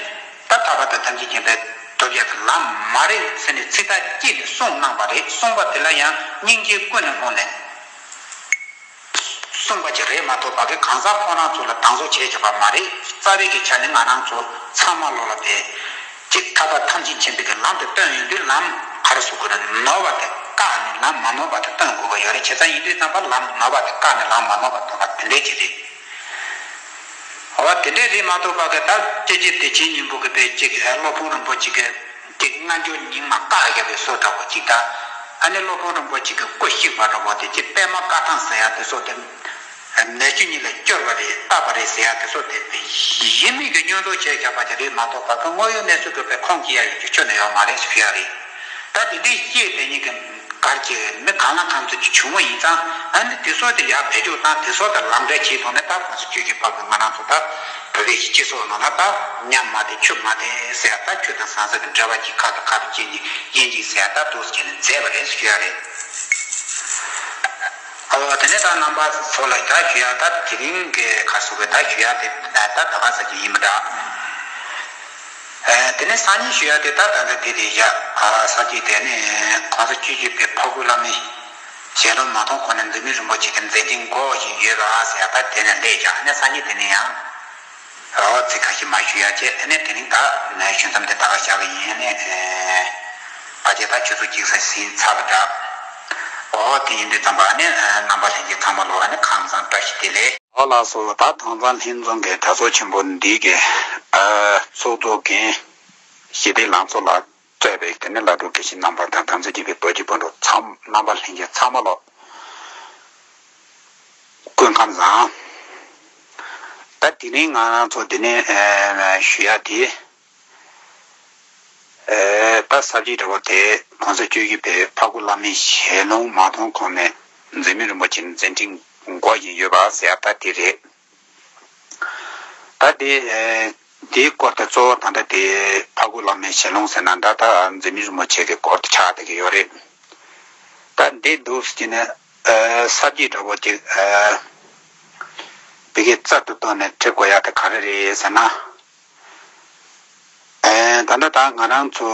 ད་ཐར་པ་དང་ཐམས་ཅད་མཁྱེན་པའི་ཐོབ་ཡ་གི་ལམ་མ་རེད་ཟེར་ནས་ཚིག་ཐག་བཅད་ནས་གསུངས་གནང་བ་རེད། གསུངས་པ་དེ་ལ་ཡང་སྙིང་རྗེ་ཀུན་ནས་སྨོན་ནས་གསུངས་པ་ཅིག་རེད་མ་གཏོགས་པ་གི་གང་ཟག་ཁོ་རང་ཚོ་ལ་སྡང་ཟུག་བྱས་བྱས་པ་མ་རེད། རྩ་བའི་གི་ཆ་ནས་ང་རང་ཚོ་ཚང་མ་བློ་ལ་དེ་ཅིག་ཐར་པ་ཐམས་ཅད་མཁྱེན་པའི་གི་ལམ་དུ་བཏོན་ཡོང་དུས། ལམ་ག་རེ་ཟེར་དགོས་རེད། ནོར་བ་དེ། བཀག་ནས་ལམ་མ་ནོར་བ་དེ་སྟོན་དགོས་པ་ཡོད་རེད། བྱས་ཙང་ཡིན་དུས་ཙམ་པ་ལམ་ནོར་བ་དེ་བཀག་ནས་ལམ་མ་ནོར་བ་སྟོན་པ་དེ་འདྲས་ཅིག་རེད། འོ་དེ་འདྲས་རེད་མ་གཏོགས་པ་གི་ད་སྐྱེ་འཆི་བདེ་འཆིའི་གཉེན་པོ་གི་དཔེ་གཅིག་སློབ་དཔོན་རིན་པོ་ཆེ་གི་གཅིག་སྔ་འགྱུར་རྙིང་མ་བཀག་བཞག་པའི་བཟོ་འདྲ་པོ་གཅིག་དང་། ཨ་ནི་སློབ་དཔོན་རིན་པོ་ཆེ་གི་སྐུ་གཤེགས་པ་འདྲ་པོ་དེ་གཅིག་པད་མ་བཀའ་ཐང་ཟེར་ཡ་དེ་སོགས་དེ། ནད་ཀྱི་གཉིས་ལ་སྐྱོར་བ་རེད་བཏབ་པ་རེད་ཟེར་ཡ་དེ་ཚོ་དེ་ཡིན་མིན་གྱི་བསྙོན་འཛུགས་བྱས་བཞག་པ་ཅིག་རེད་མ་གཏོགས་པ་གི་དངོས་ཡོད་གནས་ཚུལ་གྱི་དཔེ་ཁུངས་སྐྱེལ་ཡ་ཡོད་རྒྱུ་ཁྱོན་ནས་ཡོད་མ་རེད་ཞུ་ཡ་རེད། ད་དེ་འདྲའི་སྐྱེས་དེ་གཉིས་ཀྱི་གར་གྱི་མི་གང་ལ་གང་འཚམ་ཅིག་བྱུང་བ་ཡིན་ཙང་ཨ་ནི་དེ་ཚོ་དེ་ཡར་བེད་སྤྱོད་བཏང་དེ་ཚོ་དེ་ལག་འབྲེལ་བྱས་ཐོག་ནས་ད་གོང་ས་མཆོག་གི་བར་གྱི་ང་རང་ཚོ་ད་བོད་པའི་སྤྱི་ཚོགས་ནང་ལ་ད་ཉམས་མ་བདེ་ཆུ་མ་བདེ་ཟེར་ཡ་ད་ཆོས་དང་ཟང་ཟིང་གི་འབྲེལ་བ་གྱི་ཁ་དང་ཁ་དང་སྐྱེ་གཉིས་དབྱེ་འབྱེད་ཟེར་ཡ་ད་འདུག་སེ་བྱས་ནས་མཛད་པ་རེད་ཞུ་ཡ་རེད། ཨོ་དེ་ནས་ད་རྣམ་པ་ཚོ་ལ་ད་ཞུ་ཡ་ད་དེ་རིང་གི་ཁ་སོ་གི་ད་ཞུ་ཡ་དེ་ད་ད་ག་ས་ཅིག་ཡིན་མི་འདྲ། ཨེ་དེ་ནས་སང་ཉིན་ཞུ་ཡ་དེ་ད་ད་ད་དེ་དེ་ཡ་ཨ་ས་ཅིག་དེ་ནས་གོང་ས་མཆོག་གི་དཔེ་འཕགས་བོད་བླ་མའི་ཞལ་ལུང་མ་མཐོང་གོང་ནས་འཛམ་གླིང་རིན་པོ་ཆེ་གི་མཛད་འཕྲིན་འགོག་བཞིན་ཡོད་པ་ཟེར་ཡ་ད་དེ་ནས་སླེབས་ཀྱང་ཨ་ནས་སང་ཉིན་དེ་ནས་ཡང་། ཨོ་ཚིག་ཁ་ཤས་མ་ཞུ་ཡ་བྱས་ཨ་ནས་དེ་རིང་ད་ནས་ཞུ་མཚམས་དེ་ད་ག་བཞག་གི་ཡིན་ཨ་ནས་ཨེ་ཕལ་ཆེར་ད་ཆུ་ཚོད་གཅིག་ཙམ་ཟིན་ཚར་བ་འདྲ། ཨོ་དེ་ཡིན་དུས་ཙམ་པ་ཨ་ནས་ཨེ་རྣམ་པ་ལྷན་རྒྱས་ཚང་མ་ལོ་ཨ་ནས་ཁམས་བཟང་བཀྲ་ཤིས་བདེ་ལེགས། ཨོ་ལགས་སོ། ད་དྭངས་གཙང་ལྷན་འཛོམས་ཀྱི་གྲྭ་ཚོགས་ཆེན་པོ་འདི་གི་ཨ་ཚོགས་གཙོ་འགན་ཞི་བདེ་ལང་ཚོ་ལགས་གཙོས་པའི་དེ་ནས་བླ་སྤྲུལ་དགེ་བཤེས་རྣམ་པ་དང་དམ་ཚིག་ཅན་པའི་བོད་ཀྱི་སྤུན་གྲོགས་ཚང་རྣམ་པ་ལྷན་རྒྱས་ཚང་མ་ལོ། སྐུ་ཁམས་བཟང་། ད་དེ་རིང་ང་རང་ཚོ་འདི་ནས་ཨེ་ཞུ་ཡ་དེ་ཨེ་ད་ས་བཅད་འདྲ་བོ་དེ་གོང་ས་མཆོག་གི་དཔེ་འཕགས་བོད་བླ་མའི་ཞལ་ལུང་མ་མཐོང་གོང་ནས་འཛམ་གླིང་རིན་པོ་ཆེ་མཛད་འཕྲིན་འགོག་བཞིན་ཡོད་པ་ཟེར་ཡ་ད་དེ་རེད། ད་དེ་ཨེ་དེའི་སྐོར་དེ་གཙོ་བོ་ད་ལྟ་དེ་འཕགས་བོད་བླ་མའི་ཞལ་ལུང་ཟེར་ན་ད་ལྟ་འཛམ་གླིང་རིན་པོ་ཆེ་གི་སྐོར་དེ་ཆགས་བསྡད་ཀྱི་ཡོད་རེད། ད་འདི་འདུག་ཟེར་གྱི་ནས་ཨ་ས་བཅད་འདྲ་བོ་ཅིག་ཨ་བི་གའི་རྩལ་དུ་བཏོན་ནས་འབྲི་དགོས་ཡ་དེ་ག་རེ་རེད་ཟེར་ན། ཨ་ད་ལྟ་ད་ང་རང་ཚོ་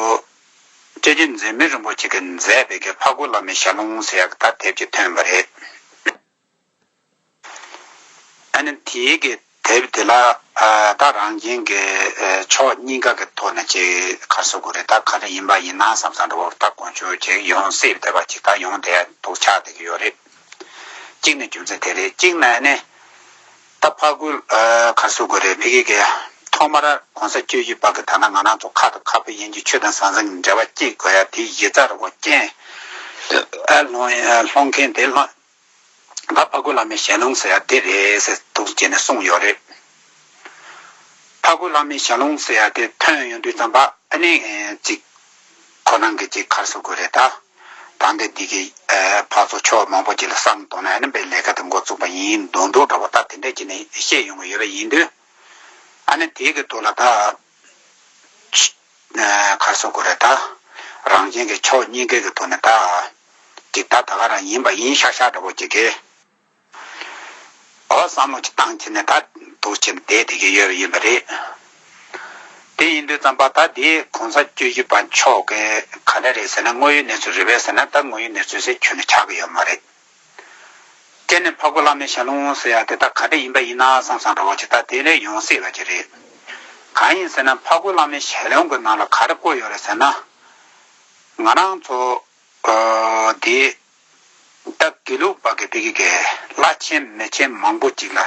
སྐྱབས་རྗེ་འཛམ་བུ་གླིང་རིན་པོ་ཆེ་གིས་མཛད་པའི་གི་འཕགས་བོད་བླ་མའི་ཞལ་ལུང་ཟེར་ཡ་གི་ད་དེབ་ཅིག་ཐོན་པ་རེད། ཨ་ནི་དེའི་གི་དེབ་དེ་ལ་ཨ་ད་རང་བཞིན་གྱི་ཨ་ཕྱོགས་གཉིས་ཀ་གི་ཐོག་ནས་ཅིག་ག་རེ་ཟེར་དགོས་རེད། ད་ག་རེ་ཡིན་པ་ཡིན་ན་བསམ་བསམ་འདྲ་བོ་ད་དཀོན་མཆོག་ཅིག་ཡོང་སྲིད་བསྡད་པ་ཅིག་ད་ཡོང་བསྡད་འདུག་ཆགས་བསྡད་ཀྱི་ཡོད་རེད། གཅིག་ནས་རྒྱུ་མཚན་དེ་རེད། གཅིག་ནས་ནི་ད་འཕགས་བོད་ཨ་ག་རེ་ཟེར་དགོས་རེད། ཕ་གི་གི་ཐོག་མར་གོང་ས་མཆོག་གི་བར་གྱི་ད་ལྟ་ང་རང་ཚོ་ཁ་དང་ཁ་བུ་ཡིན་གྱི་ཆོས་དང་ཟང་ཟིང་གི་འབྲེལ་བ་སྐྱེ་དགོས་ཡ་དེའི་གཞི་རྩ་རུ་རྐྱེན་ཨ་སློང་ཨ་སློང་མཁན་དེ་སློང་། ད་འཕགས་བོད་བླ་མའི་ཞལ་ལུང་ཟེར་ཡ་དེ་རེད་ཟེར་འདུག་བྱས་ནས་གསུངས་ཡོད་རེད། འཕགས་བོད་བླ་མའི་ཞལ་ལུང་ཟེར་ཡ་དེ་ཐོན་ཡོང་དུས་ཙམ་པ་ཨ་ནི་ཅིག་ཁོ་རང་གིས་ཅིག་ག་རེ་ཟེར་དགོས་རེད། ད་ད་འདི་འདི་གི་ཕར་ཚུར་ཕྱོགས་མང་པོ་ཅིག་ལ་བསམ་བློ་གཏོང་ནས་ཨ་ནི་དཔེ་ལས་ཀ་དེ་འགོ་བཙུགས་པ་ཡིན་མདོག་མདོག་འདྲ་བོ་ད་དེ་འདྲས་བྱས་ནས་བཤད་ཡོང་གི་ཡོད་པ་ཡིན་དུས་ཨ་ནི་དེའི་གི་ཐོག་ལ་ད། ག་རེ་ཟེར་དགོས་རེད། ད་རང་བཞིན་གྱི་ཕྱོགས་གཉིས་ཀའི་གི་ཐོག་ནས་ད་ཅིག་ད་ད་ག་རང་ཡིན་པ་ཡིན་ཤག་ཤག་འདྲ་བོ་ཅིག་གི་འོ་བསམ་བློ་ཅིག་བཏང་བྱས་ནས་ད་འདུག་བྱས་ནས་བསྡད་བསྡད་ཀྱི་ཡོད་པ་ཡིན་པ་རེད། དེ་ཡིན་དུས་ཙམ་པ་ད་དེ་གོང་ས་བཅུ་བཞི་པ་མཆོག་གི་ག་འདྲ་རེད་ཟེར་ན་དངོས་ཡོད་གནས་ཚུལ་རེད་པས་ཟེར་ན་ད་དངོས་ཡོད་གནས་ཚུལ་ཟེར་ཁྱོན་ནས་ཆགས་ཀྱི་ཡོད་མ་རེད། དེ་ནས་འཕགས་བོད་བླ་མའི་ཞལ་ལུང་ཟེར་ཡ་དེ་ད་ག་འདྲ་ཡིན་པ་ཡིན་ན་བསམ་བསམ་འདྲ་བོ་ཅིག་ད་དེ་ལས་ཡོང་སྲིད་པ་ཅིག་རེད། གང་ཡིན་ཟེར་ན་འཕགས་བོད་བླ་མའི་ཞལ་ལུང་གི་ནང་ལ་ག་རེ་བཀོད་ཡོད་རེད་ཟེར་ན། ང་རང་ཚོ་ཨ་དེ་ད་དགེ་ལུགས་པ་གི་ཕ་གི་གི་བླ་ཆེན་མི་ཆེན་མང་པོ་ཅིག་ལ་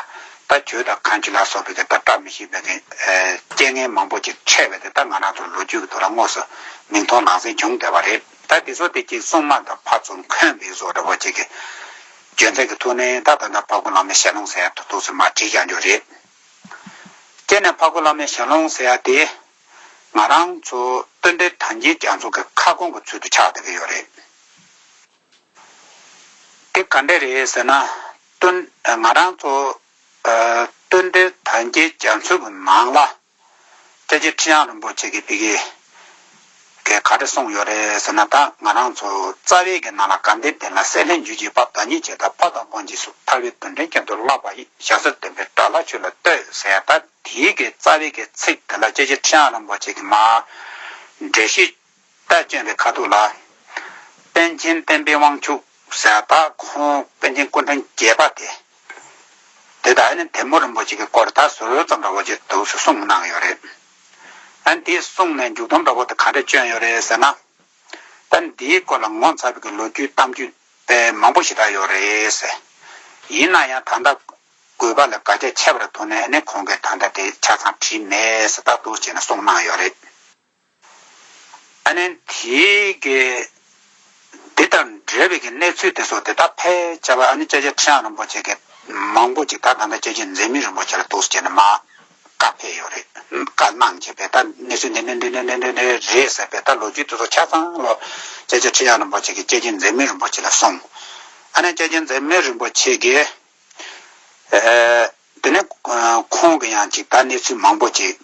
ད་ཇོ་དང་གང་ཅི་ལ་སོགས་པའི་གི་ད་བཀྲ་མི་ཤིས་པའི་གི་ཨ་རྐྱེན་ངན་མང་པོ་ཅིག་འཕྲད་པ་དེ་ད་ང་རང་ཚོ་ལོ་རྒྱུས་ཀྱི་ཐོག་ལ་དངོས་སུ་མིང་མཐོང་ལག་ཟིན་བྱུང་བསྡད་པ་རེད། ད་དེ་ཚོ་དེ་གཅིག་སྲུང་མ་དང་ཕར་ཚུར་འཁོན་པའི་བཟོ་འདྲ་བོ་ཅིག་གི་རྒྱུ་མཚན་གྱི་ཐོག་ནས་ད་ད་ལྟ་འཕགས་བོད་བླ་མའི་ཞལ་ལུང་ཟེར་ཡ་ཐུག་ཐུག་སུ་མ་བྲིས་ཀྱང་འགྱོ་རེད། དེ་ནས་འཕགས་བོད་བླ་མའི་ཞལ་ལུང་ཟེར་ཡ་དེ་ང་རང་ཚོ་རྟེན་འབྲེལ་དམ་ཅན་རྒྱ་མཚོ་གི་ཁ་སྐོང་གི་ཚུལ་དུ་ཆགས་བསྡད་ཀྱི་ཡོད་རེད། དེ་ག་འདྲས་རེད་ཟེར་ན། རྟེན་ང་རང་ཚོ་ཨ་རྟེན་འབྲེལ་དམ་ཅན་རྒྱ་མཚོ་གི་ནང་ལ། སྐྱབས་རྗེ་ཁྲི་བྱང་རིན་པོ་ཆེ་གིས་ཕ་གི་གིས་ག་རེ་གསུངས་ཡོད་རེད་ཟེར་ན། ད་ང་རང་ཚོ་རྩ་བའི་གི་ནང་ལ་དགའ་ལྡན་ལྡན་ལ་སྲེད་ལྷ་འཇིགས་བྱེད་པ། བདག་ཉིད་ཇི་ལྟར་ཕ་དང་སྤུན་གྱི་གཟུགས། ཐར་པའི་དོན་འདྲེན་ཁྱོད་དུ་བསླབ་པ་ཡིས། ཞྭ་སེར་སྟོན་པའི་དགྲ་ལྷ་ཁྱོད་ལ་བསྟོད་ཟེར་ཡ། ད་དེའི་གི་རྩ་བའི་གི་ཚིག་དེ་ལ་སྐྱབས་རྗེ་ཁྲི་བྱང་རིན་པོ་ཆེ་གིས་མར་འགྲེལ་བཤད་ད་བསྐྱོན་པའི་ཁ་ཐུག་ལ། པཎ་ཆེན་བསྟན་པའི་དབང་ཕྱུག་ཟེར་ཡ། ད་ཁོང་པཎ་ཆེན་སྐུ་ཕྲེང་བརྒྱད་པ་དེ། དེ་དག་ནི་དེ་མོ་རིན་པོ་ཆེ་གི་སྐོར་ད་ཟུར་ཙམ་འདྲ་བོ་ཅིག་འདུག་སེ་གསུངས་གནང་ཡོད་རེད། ཨ་ནི་དེ་གསུངས་ནས་མཇུག་སྡོམ་འདྲ་བོ་དེ་ག་འདྲ་བསྐྱོན་ཡོད་རེད་ཟེར་ན། ད་ ད་འདིའི་སྐོར་ལ་ངོ་མཚར་བའི་ལོ་རྒྱུས་གཏམ་རྒྱུད་དཔེ་མང་པོ་ཞེ་དྲག་ཡོད་རེད་ཟེར། ཡིན་ན་ཡང་ད་ལྟ་དགོས་པ་ལ་དགག་བྱ་ཆད་པར་ཐུག་ནས་ཨ་ནི་ཁོང་གིས་ད་ལྟ་དེ་ཆ་ཚང་བྲིས་མེད་ཟེར་ད་འདུག་བྱས་ནས་གསུངས་གནང་ཡོད་རེད། ཨ་ནི་དེའི་གི་འདི་དང་འབྲེལ་བའི་གི་གནས་ཚུལ་དེ་ཚོ་དེ་དག་ཕལ་ཆེ་བ་ཨ་ནི་སྐྱབས་རྗེ་ཁྲི་བྱང་རིན་པོ་ཆེ་གི་མང་པོ་ཅིག་ད་ད་ལྟ་སྐྱབས་རྗེ་མཛད་མེད་རིན་པོ་ཆེ་ལ་འདུག་བྱས་ནས་མར་བཀའ་ཕེབས་ཡོད་རེད། བཀའ་གནང་བྱས་པས་ད་གནས་ཚུལ་འདི་འདི་འདི་འདི་འདི་འདི་རེད་ཟེར་པས་ད་ལོ་རྒྱུས་དེ་ཚོ་ཆ་ཚང་ལོ་སྐྱབས་རྗེ་ཁྲི་བྱང་རིན་པོ་ཆེ་གིས་སྐྱབས་རྗེ་མཛད་མེད་རིན་པོ་ཆེ་ལ་གསུངས། ཨ་ནི་སྐྱབས་རྗེ་མཛད་མེད་རིན་པོ་ཆེ་གིས། ཨ། དེ་ནས་ཨ་ཁོང་གིས་ཡང་ཅིག་ད་གནས་ཚུལ་མང་པོ་ཅིག་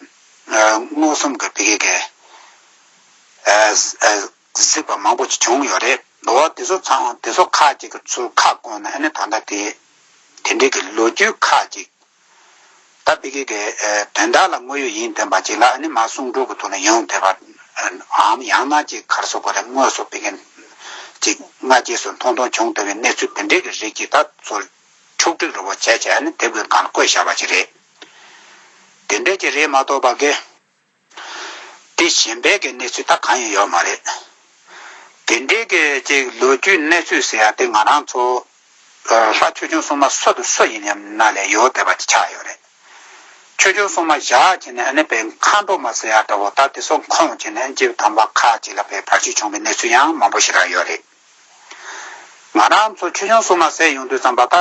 ཨ་མངོན་སུམ་གྱི་བི་གེ་གི་ཨ་ཨ་གཟིགས་པ་མང་པོ་ཅིག་བྱུང་ཡོད་རེད། འོ་དེ་ཚོ་ཚང་དེ་ཚོ་ཁག་ཅིག་གི་ཚུར་ཁ་བསྐོང་ནས་ཨ་ནི་ད་ལྟ་དེ་དེ་འདྲའི་གི་ལོ་རྒྱུས་ཁག་ཅིག་ད་བི་གེ་གི་ཨ་དོན་དག་ལ་དངོས་ཡོད་ཡིན་བསྟན་པ་ཅིག་ལ་ཨ་ནི་མར་གསུང་སྒྲོས་ཀྱི་ཐོག་ནས་ཡོང་བསྡད་པ་འམ། ཡང་ན་ཅིག་ག་རེ་ཟེར་དགོས་རེད། དངོས་སུ་བི་གེ་ཅིག་སྔ་རྗེས་སུ་མཐོང་མཐོང་བྱུང་བསྡད་པའི་གནས་ཚུལ་དེ་འདྲའི་གི་རིགས་ཅིག་ད་ཚུར་འཁྱུག་བསྒྲིགས་རེ་བ་བྱས་བྱས་ནས་དེབ་ཀྱི་སྒང་ལ་བཀོད་བཞག་པ་ཅིག་རེད། དེ་འདྲས་ཅིག་རེད་མ་གཏོགས་པ་གི་དེ་གཞན་པའི་གི་གནས་ཚུལ་ད་གང་ཡང་ཡོད་མ་རེད། དེ་འདྲའི་གི་ཅིག་ལོ་རྒྱུས་གནས་ཚུལ་ཟེར་ཡ་དེ་ང་རང་ཚོ་ལྷ་ཆོས་སྐྱོང་སྲུང་མ་སུ་དང་སུ་ཡིན་ཡང་ན་ལས་ཡོད་བསྡད་པ་ཅིག་ཆགས་ཡོད་རེད། ཆོས་སྐྱོང་སྲུང་མ་བཞག་བྱས་ནས་ཨ་ནི་དཔེ་མཁའ་འགྲོ་མ་ཟེར་ཡ་འདྲ་བོ་ད་དེ་ཚོ་ཁོངས་བྱས་ནས་ཨ་ནི་སྐྱེས་བུ་དམ་པ་ཁག་ཅིག་ལ་དཔེ་བར་ཆད་བྱུང་བའི་གནས་ཚུལ་ཡང་མང་པོ་ཞེ་དྲག་ཡོད་རེད། ང་རང་ཚོ་ཆོས་སྐྱོང་སྲུང་མ་ཟེར་ཡོང་དུས་ཙམ་པ་ད།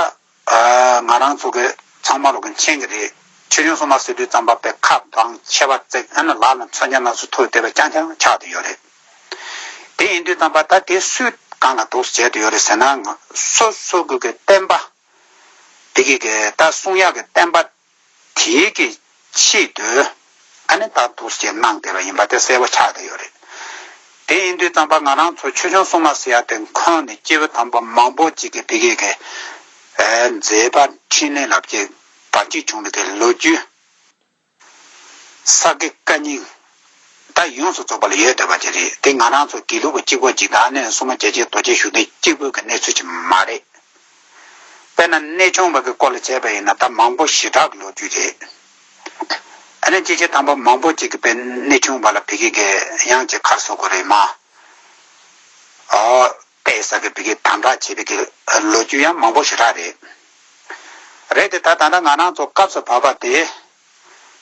ཨ། ང་རང་ཚོ་གི་ཚང་མ་ལོག་གི་མཁྱེན་གི་རེད། ཆོས་སྐྱོང་སྲུང་མ་ཟེར་དུས་ཙམ་པ་དཔེ་ཁ་གདངས་མཆེ་བ་གཙིགས་ཨ་ནི་ལག་ལ་མཚོན་ཆ་སྣ་ཚོགས་ཐོགས་བསྡད་པ་རྐྱང་རྐྱང་ཆགས་བསྡད་ཡོད་རེད། དེ་ཡིན་དུས་ཙམ་པ་ད་དེ་སུས་གང་ལ་འདུག་བྱས་བསྡད་ཡོད་རེད་ཟེར་ན་སོ་སོ་གི་གི་བསྟན་པ་དེ་གི་གི་ད་སྲུང་ཡག་གི་བསྟན་པ་དེའི་གི་ཆེད་དུ་ཨ་ནི་ད་འདུག་སེ་གནང་བསྡད་པ་ཡིན་པ་དེ་གསལ་པོ་ཆགས་བསྡད་ཡོད་རེད། དེ་ཡིན་དུས་ཙམ་པ་ང་རང་ཚོ་ཆོས་སྐྱོང་སྲུང་མ་ཟེར་ཡ་དེ་ཁོངས་ནས་སྐྱེས་བུ་དམ་པ་མང་པོ་ཅིག་གིས་དེ་གའི་གི་ཨ་མཛད་པ་འཕྲིན་ལས་ལ་ཅིག་བར་ཆད་བྱུང་བའི་གི་ལོ་རྒྱུས་ས་དགེ་བཀའ་རྙིང་ད་ཡོངས་སུ་རྫོགས་པ་ལ་ཡོད་བསྡད་པ་ཅིག་རེད། དེ་ང་རང་ཚོ་དགེ་ལུགས་པ་གཅིག་པོ་ཅིག་དང་ཨ་ནི་སྲུང་མ་རྒྱལ་ཆེན་རྡོ་རྗེ་ཤུགས་ལྡན་གཅིག་པོའི་གི་གནས་ཚུལ་ཅིག་མ་རེད། དཔེར་ན་གནས་ཆུང་པ་གི་སྐོར་ལ་བྱས་པ་ཡིན་ན་ད་མང་པོ་ཞེ་དྲག་གི་ལོ་རྒྱུས་རེད། ཨ་ནི་སྐྱེས་ཆེན་དམ་པ་མང་པོ་ཅིག་གིས་དཔེ་གནས་ཆུང་པ་ལ་བི་གེ་གི་ཡང་ཅིག་ག་རེ་ཟེར་དགོས་རེད་མ། ཨོ། དཔེ་ས་གི་བི་གེ་དམ་དྲག་བྱེད་པའི་གི་ལོ་རྒྱུས་ཡང་མང་པོ་ཞེ་དྲག་རེད། རེད་དེ་ད་ད་ལྟ་ང་རང་ཚོ་སྐབས་སུ་བབས་པ་དེ།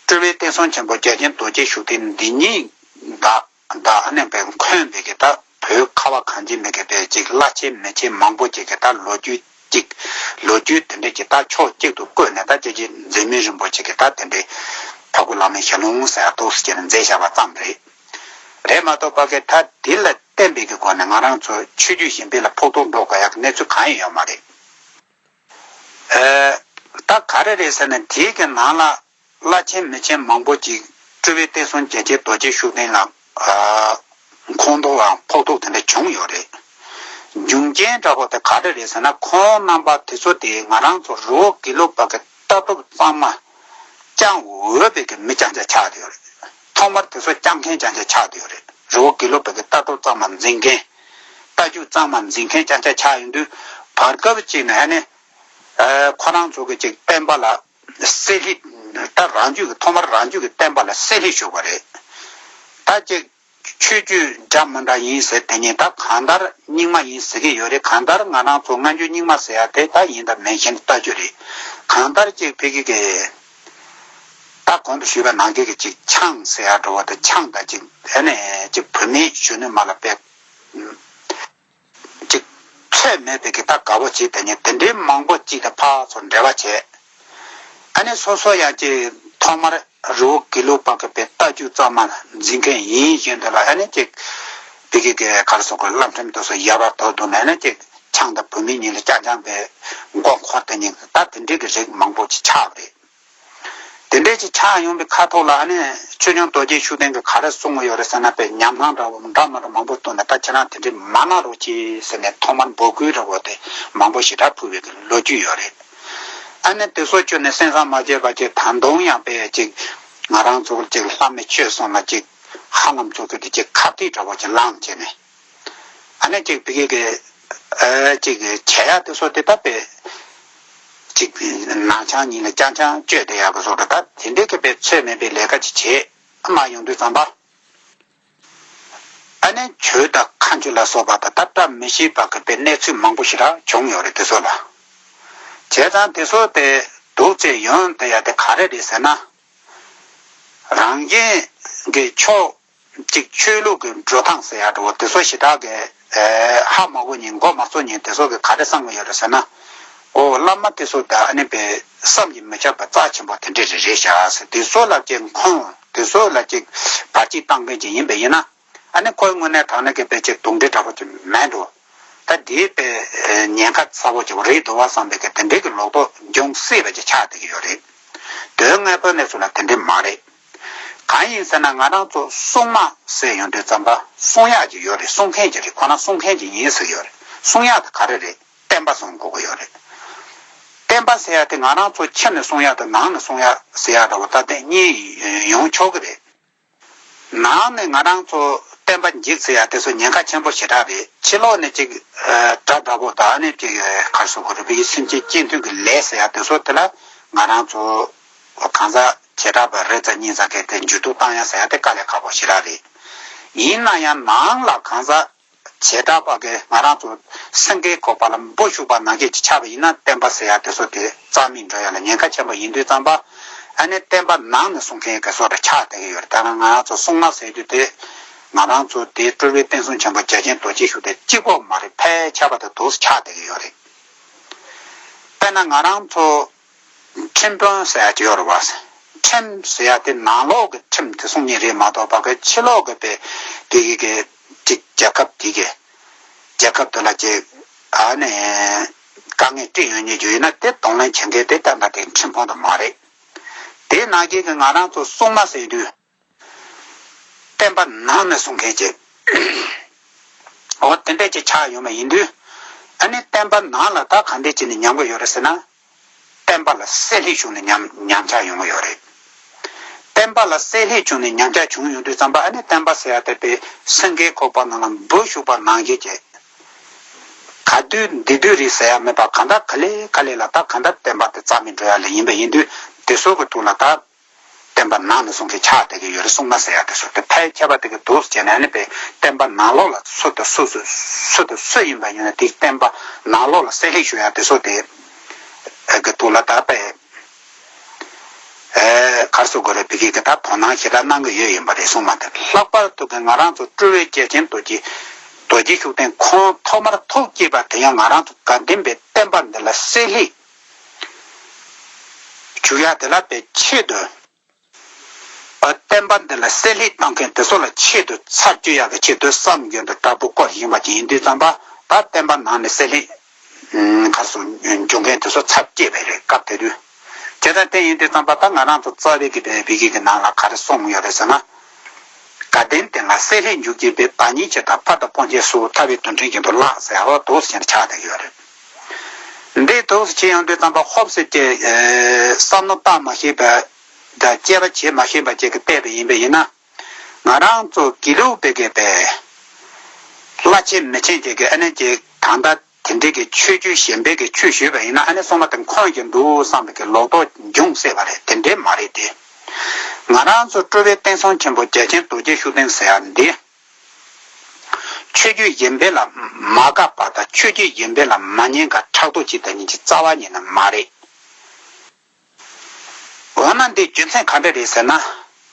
སྤྲུལ་པའི་བསྟན་སྲུང་ཆེན་པོ་རྒྱལ་ཆེན་རྡོ་རྗེ་ཤུགས་ལྡན་འདི་ཉིད་ད་ད་ཨ་ནེ་པའི་འཁོན་པའི་གི་ད་བོད་ཁ་བ་གངས་ཅན་མི་གི་པའི་ཅིག་བླ་ཆེན་མི་ཆེན་མང་པོ་ཅིག་གི་ད་ལོ་རྒྱུས་ཅིག་ལོ་རྒྱུས་དེ་འདྲས་ཀྱི་ད་ཕྱོགས་གཅིག་ཏུ་བཀོད་ནས་ད་ཅིག་ཅིག་མཛད་མེད་རིན་པོ་ཆེ་གི་ད་དེ་འདྲས་འཕགས་སྐུ་བླ་མའི་ཞལ་ལུང་ཟེར་ཡ་ཏོག་ཙམ་ཅིག་ནས་མཛད་བཞག་པ་ཙམ་རེད། རེད་མ་གཏོགས་པ་གི་ད་དེ་ལ་བརྟེན་པའི་གི་སྒོ་ནས་ང་རང་ཚོ་ཆོས་བརྒྱུད་གཞན་པའི་ལ་ཕོག་ཐུག་འགྲོ་དགོས་ཡག་གི་གནས་ཚུལ་གང་ཡང་ཡོད་མ་རེད། ཨེ། ད་ག་རེ་རེད་ཟེར་ན་དེའི་གི་ནང་ལ་བླ་ཆེན་མི་ཆེན་མང་པོ་ཅིག་སྤྲུལ་པའི་བསྟན་སྲུང་རྒྱལ་ཆེན་རྡོ་རྗེ་ཤུགས་ལྡན་ལ་ཨ་ཁོང་ཁྲོ་དང་ཕོག་ཐུག་དེ་འདྲ་བྱུང་ཡོད་རེད། རྒྱུ་རྐྱེན་འདྲ་པོ་དེ་ག་རེ་རེད་ཟེར་ན་ཁོང་རྣམ་པ་དེ་ཚོ་དེ་ང་རང་ཚོ་རི་བོ་དགེ་ལུགས་པ་གི་ལྟ་གྲུབ་གཙང་མ་བསྐྱང་འོས་པའི་གི་མི་རྐྱང་རྐྱང་ཆགས་བསྡད་ཡོད་རེད། ཐོག་མར་དེ་ཚོ་བསྐྱང་མཁན་རྐྱང་རྐྱང་ཆགས་བསྡད་ཡོད་རེད། རི་བོ་དགེ་ལུགས་པ་གི་ལྟ་གྲུབ་གཙང་མ་འཛིན་མཁན། ལྟ་རྒྱུ་གཙང་མ་འཛིན་མཁན་རྐྱང་རྐྱང་ཆགས་ཡོང་དུས་བར་སྐབས་གཅིག་ནས་ཨ་ནི། ཨ། ཁོ་རང་ཚོ་གི་ཅིག་བསྟན་པ་ལ་བསྲེ་སླད་ད་རང་རྒྱུད་ཀྱི་ཐོག་མར་རང་རྒྱུད་ཀྱི་བསྟན་པ་ལ་བསྲེ་སླད་ཞུགས་པ་རེད། ད་ཅིག་ཆོས་བརྒྱུད་འདྲ་མི་འདྲ་ཡིན་ཟེར་དེ་ཉིད་ད་གང་ལྟར་རྙིང་མ་ཡིན་ཟེར་གྱི་ཡོད་རེད། གང་ལྟར་ང་རང་ཚོ་སྔ་འགྱུར་རྙིང་མ་ཟེར་ཡ་དེ་ད་ཡིན་དང་མིན་ཞིག་ལྟ་རྒྱུ་རེད། གང་ལྟར་ཅིག་ཕ་གི་གི་ད་གོང་དུ་ཞུས་པ་ནང་བཞིན་གྱི་ཅིག་ཆང་ཟེར་ཡ་འདྲ་བོ་དང་ཆང་དང་ཅིག་ཨ་ནི་ཅིག་བུད་མེད་གཞོན་ནུ་མ་ལ་དཔེ། ཅིག་ཚོད་མེད་པའི་གི་ད་དགའ་པོ་བྱེད་དེ་ནི་དེ་འདྲའི་མང་པོ་ཅིག་དང་ཕར་ཚུར་འབྲེལ་བ་བྱས། ཨ་ནི་སོ་སོ་ཡང་ཅིག་ཐོག་མར་རི་བོ་དགེ་ལུགས་པ་གི་པའི་ལྟ་རྒྱུ་གཙང་མ་འཛིན་མཁན་ཡིན་བཞིན་དུ་ལ་ཨ་ནི་ཅིག་བི་གི་གི་ག་རེ་ཟེར་དགོས་བླ་ཁྲིམས་དེ་ཚོ་ཡར་བར་དོར་འདུག་ན་ཨ་ནི་ཅིག་ཆང་དང་བུད་མེད་གཉིས་ལ་རྐྱང་རྐྱང་པའི་མགོ་འཁོར་དེ་ཉིད་ད་དེ་འདྲའི་གི་རིགས་མང་པོ་ཅིག་ཆགས་པ་རེད། དེ་འདྲས་ཅིག་ཆགས་ཡོང་པའི་ཁ་ཐོག་ལ་ཨ་ནི་ཆོས་སྐྱོང་རྡོ་རྗེ་ཤུགས་ལྡན་གྱིས་ག་རེ་གསུང་གི་ཡོད་རེད་ཟེར་ན་དཔེ་ཉམས་སྣང་འདྲ་བོ་འདྲ་མི་འདྲ་མང་པོ་བཏོན་ནས་ད་ཁྱེད་རང་དེ་འདྲས་མ་གནང་རོགས་གྱིས་ཟེར་ནས་ཐོག་མར་འབོད་སྐུལ་འདྲ་བོ་དེ་མང་པོ་ཞེ་དྲག་ཕུལ་བའི་གི་ལོ་རྒྱུས་ཡོད་རེད། ཨ་ནི་དེ་ཚོ་བཅོས་ནས་སེམས་བཟང་མ་བྱས་པ་ཅིག་ད་དུང་ཡང་དཔེ་ཅིག་ང་རང་ཚོ་ཅིག་ལྷ་མི་ཆོས་གསུམ་ལ་ཅིག་ཧ་ལམ་ཚོ་གི་དེ་ཅིག་ཁ་གཏད་འདྲ་བོ་ཅིག་ལངས་བྱས་ནས། ཨ་ནི་ཅིག་བི་གེ་གི་ཨ་ཅིག་བྱ་ཡག་དེ་ཚོ་དེ་ད་དཔེ་ཅིག་ནང་ཆང་ཉིད་ལ་རྐྱང་རྐྱང་བཅོས་བསྡད་ཡག་གི་བཟོ་འདྲ་ད་དེ་འདྲའི་གི་དཔེ་ཚོད་མེད་པའི་ལས་ཀ་ཅིག་བྱེད་མ་ཡོང་དུས་ཙམ་པ། ཨ་ ཨ་ནི་ཆོས་དང་མཁའ་སྤྱོད་ལ་སོགས་པ་དང་ད་བཀྲ་མི་ཤིས་པ་གི་པའི་གནས་ཚུལ་མང་པོ་ཞིག་ར་བྱུང་ཡོད་རེད། དེ་ཚོ་ལ་བྱས་ཙང་དེ་ཚོ་དེ་འདུག་ཚེ་ཡོང་དེ་ཡ་དེ་ག་རེ་རེད་ཟེར་ན། རང་གཞན་གྱི་ཕྱོགས་གཅིག་ཆོས་ལུགས་ཀྱི་འགྲོ་སྟངས་ཟེར་ཡ་འདྲ་བོ་དེ་ཚོ་ཞེ་དྲག་གི་ཨེ་ཧ་མ་གོ་མཁན་མགོ་མ་ཚོས་མཁན་དེ་ཚོ་གི་ག་རེ་བསམ་གི་ཡོད་རེད་ཟེར་ན། ཨོ་བླ་མ་དེ་ཚོ་ད་ཨ་ནི་པའི་བསམ་གྱིས་མི་ཁྱབ་པ་རྩ་ཆེན་པོ་དེ་འདྲས་རེད་རེད་ཤག་ཟེར། དེ་ཚོ་ལ་ཅིག་འཁོན་དེ་ཚོ་ལ་ཅིག་བར་ཆད་བཏང་མཁན་ཅིག་ཡིན་པ་ཡིན་ན། ཨ་ནི་ཁོའི་དངོས་གནས་དྲང་གནས་ཀྱི་དཔེ་ཆའི་གདོན་འདྲེ་འདྲ་པོ་ཅིག་མེད་འགྲོ། ད་དེའི་དཔེ་ཉེན་ཁ་ཚ་བོ་ཅིག་རེད་འདུག་བ་བསམ་པའི་གི་དེ་འདྲའི་གི་ལོག་རྟོག་འབྱུང་སྲིད་པ་ཅིག་ཆགས་བསྡད་ཀྱི་ཡོད་རེད། དོན་དངོས་པོ་གནས་ཚུལ་ལ་དེ་འདྲའི་མ་རེད། གང་ཡིན་ཟེར་ན་ང་རང་ཚོ་སྲུང་མ་ཟེར་ཡོང་དུས་ཙམ་པ་སྲུང་ཡག་ཅིག་ཡོད་རེད། སྲུང་མཁན་ཅིག་རེད། ཁོ་རང་སྲུང་མཁན་ཅིག་ཡིན་ཟེར་ཡོད་རེད། སྲུང་ཡག་དེ་ག་རེ་རེད། བསྟན་པ་སྲུང་དགོས་ཀྱི་ཡོད་རེད། བསྟན་པ་ཟེར་ཡག་དེ་ང་རང་ཚོ་ཕྱི་ནས་སྲུང་ཡག་དང་ནང་ནས་སྲུང་ཡག་ཟེར་ཡག་འདྲ་བོ་ད་དེ་གཉིས་ཡོང་ཆོག་གི་རེད། ནང་ནས་ང་རང་ཚོ་བསྟན་པ་འཇིག་ཟེར་ཡ་དེ་ཚོ་ཉེན་ཁ་ཆེན་པོ་ཞེ་དྲག་རེད། ཕྱི་ལོགས་ནས་ཅིག་ཨ་དགྲ་དགྲ་བོ་དང་ནས་ཅིག་གར་སོང་གི་རེད་པས། སེམས་ཅན་སྐྱིད་མཐུན་གྱི་ལས་ཟེར་ཡ་དེ་ཚོ་དེ་ལ་ང་རང་ཚོ་གང་ཟག་བྱེ་བྲག་པ་རེ་ཙམ་གཉིས་ཙམ་གས་དེ་འགྱུར་ལྡོག་བཏང་ཡ་ཟེར་ཡ་དེ་དཀའ་ལས་ཁག་པོ་ཞེ་དྲག་རེད། ཡིན་ན་ཡང་ནང་ལ་གང་ཟག་བྱེ་བྲག་པ་གིས་ང་རང་ཚོ་སེང་གེའི་ཁོག་པ་ལ་འབུ་ཤུག་པ་ནང་བཞིན་གྱི་ཆགས་པ་ཡིན་ན་བསྟན་པ་ཟེར་ཡ་དེ་ཚོ་དེ་རྩ་མེད་འགྲོ་ཡ་ལ་ཉེན་ཁ་ཆེན་པོ་ཡིན་དུས་ཙམ་པ། ཨ་ནི་བསྟན་པ་ནང་ནས་སྲུང་མཁན་གྱི་བཟོ་འདྲ་ཆགས་བསྡད་ཀྱི་ཡོད་རེད། ད་ནང་ང་རང་ཚོ་སྲུང་མ་ཟེར་རྒྱུ་དེ་ང་རང་ཚོ་དེ་སྤྲུལ་པའི་བསྟན་སྲུང་ཆེན་པོ་རྒྱལ་ཆེན་རྡོ་རྗེ་ཤུགས་ལྡན་གཅིག་པོ་མ་རེད། ཕལ་ཆེ་བ་དེ་འདུག་སེ་ཆགས་བསྡད་ཀྱི་ཡོད་རེད། དཔེར་ན་ང་རང་ཚོ་ཁྲིམས་དཔོན་ཟེར་ཡ་ཅིག་ཡོད་རེད་བ། ཁྲིམས་ཟེར་ཡ་དེ་ནང་ལོགས་ཀྱི་ཁྲིམས་དེ་སྲུང་མཁན་རེད་མ་གཏོགས་པ་གི་ཕྱི་ལོགས་ཀྱི་དཔེ་དེ་གི་གི་ཅིག་རྒྱལ་ཁབ་དེ་གི་རྒྱལ་ཁབ་དེ་ལ་ཅིག་ཨ་ནི་དཀའ་ངལ་སྤྲད་ཡོང་མཁན་ཅིག་ཡོད་ན་དེ་གདོང་ལེན་བྱེད་མཁན་དེ་ད་ལྟ་དེ་ཁྲིམས་དཔོན་དེ་མ་རེད། དེ་ནང་བཞིན་གྱི་ང་རང་ཚོ་སྲུང་མ་ཟེར་དུས། བསྟན་པ་ནང་ནས་སྲུང་མཁན་ཅིག་འོ་དེ་འདྲས་ཅིག་ཆགས་ཡོང་བ་ཡིན་དུས། ཨ་ནི་བསྟན་པ་ནང་ལ་ད་ག་འདྲས་ཅིག་ནས་ཉམས་ཀྱི་ཡོད་རེད་ཟེར་ན། བསྟན་པ་ལ་བསྲེ་སླད་ཞུགས་ནས་ཉམས་ཉམས་ཆག་ཡོང་གི་ཡོད་རེད། བསྟན་པ་ལ་བསྲེ་སླད་བྱུང་ནས་ཉམས་ཆག་བྱུང་ཡོང་དུས་ཙམ་པ་ཨ་ནི་བསྟན་པ་ཟེར་ཡ་དེ་དཔེ་སེང་གེའི་ཁོག་པ་ནང་ལ་འབུ་ཞུགས་པ་ནང་བཞིན་གྱི། ག་དུས་འདི་དུས་རེད་ཟེར་ཡ་མེད་པ་གང་ལྟར་ག་ལེ་ག་ལེ་ལ་ད་གང་ལྟར་བསྟན་པ་དེ་རྩ་མེད་འགྲོ་ཡ་ལ་ཡིན་པ་ཡིན་དུས་དེ་ཚོ་གི་ཐོག་ལ་ད། བསྟན་པ་ནང་ནས་སྲུང་མཁན་ཆགས་བསྡད་ཀྱི་ཡོད་རེད། སྲུང་མ་ཟེར་ཡ་དེ་ཚོ་དེ་ཕལ་ཆེ་བ་དེ་གི་འདུག་སེ་བྱས་ནས་ཨ་ནི་དཔེ་བསྟན་པ་ནང་ལོགས་ལ་སུ་དང་སུ་སུ་སུ་དང་སུ་ཡིན་པ་ཡིན་ན་དེ་བསྟན་པ་ནང་ལོགས་ལ་བསྲེ་སླད་ཞུགས་ཡ་དེ་ཚོ་དེ་གི་ཐོག་ལ་ད་དཔེ་ཨེ་ག་རེ་ཟེར་དགོས་རེད། ཕ་གི་གི་ད་དོ་སྣང་ཞེ་དྲག་གནང་གི་ཡོད་ཡིན་པ་རེད། སྲུང་མ་དེ་ལྷག་པར་དུ་གི་ང་རང་ཚོ་སྤྲུལ་པའི་རྒྱལ་ཆེན་རྡོ་རྗེ་རྡོ་རྗེ་ཤུགས་ལྡན་ཁོང་ཐོག་མར་ཐུགས་བསྐྱེད་པ་དེ་ཡང་ང་རང་ཚོ་དགའ་ལྡན་པའི་བསྟན་པ་འདི་ལ་བསྲེ་སླད་ཞུགས་ཡ་དེ་ལ་དཔེ་ཆེད་དུ། བསྟན་པ་འདི་ལ་བསྲེ་སླད་བཏང་མཁན་དེ་ཚོ་ལ་ཆེད་དུ་ཚར་གཅོད་ཡག་གི་ཆེད་དུ་བསམ་བརྗོད་དུ་དྲག་པོ་བསྐོར་བཞིན་པ་ཅིག་ཡིན་དུས་ཙམ་པ་ད་བསྟན་པ་ནང་ནས་བསྲེ་སླད་ག་རེ་ཟེར་འཇུག་མཁན་དེ་ཚོ་ཚར་གཅོད་པ་རེད། སྐབས་དེ་དུས་བྱས་ཙང་དེ་ཡིན་དུས་ཙམ་པ་ད་ང་རང་ཚོ་རྩ་བའི་གི་དཔེ་ཕ་གི་གི་ནང་ལ་ག་རེ་གསུངས་ཡོད་རེད་ཟེར་ན། དགའ་ལྡན་དེ་ལ་བསྲེ་སླད་འཇུག་བགྱིད་པའི་བདག་ཉིད་ཆེ་དང་ཕ་དང་སྤུན་མཆེད་སུ་ཐར་པའི་དོན་ཕྲན་གྱི་འདུ་ལགས་ཟེར་ཡ་འོ་འདུག་སེ་བྱས་ནས་ཆགས་བསྡད་ཀྱི་ཡོད་རེད། འདི་འདུག་སེ་བྱས་ཡོང་དུས་ཙམ་པ་ཧོབ་སེ་ཀྱི་བསམ་བློ་བཏང་མ་ཤེས་པ། དང་དཔྱད་པ་བྱེད་མ་ཤེས་པ་བཅས་ཀྱིས་བལྟས་པ་ཡིན་པ་ཡིན་ན། ང་རང་ཚོ་དགེ་ལུགས་པའི་གི་པའི་བླ་ཆེན་མི་ཆེན་བཅས་ཀྱིས་ཨ་ནི་ཅིག་གང་ལྟར་དེ་འདྲའི་གི་ཆོས་བརྒྱུད་གཞན་པའི་གི་ཆོས་ཞུས་པ་ཡིན་ན་ཨ་ནི་སྲུང་མ་དེ་འཁོན་གྱི་འདུག་བསམ་པའི་གི་ལོག་རྟོག་འབྱུང་སྲིད་པ་རེད། དེ་འདྲའི་མ་རེད་དེ། ང་རང་ཚོ་སྤྲུལ་པའི་བསྟན་སྲུང་ཆེན་པོ་རྒྱལ་ཆེན་རྡོ་རྗེ་ཤུགས་ལྡན་ཟེར་ཡ་འདི། ཆོས་བརྒྱུད་གཞན་པའི་ལ་མ་དགའ་པ་དང་ཆོས་བརྒྱུད་གཞན་པའི་ལ་མ་ཉན་ག་ཕྲག་དོག་ཅིག་དང་གཉིས་ཀྱི་རྩ་བ་ཉིད་ནས་མ་རེད། འོ་ན་འདི་རྒྱུ་མཚན་ག་འདྲ་རེད་ཟེར་ན།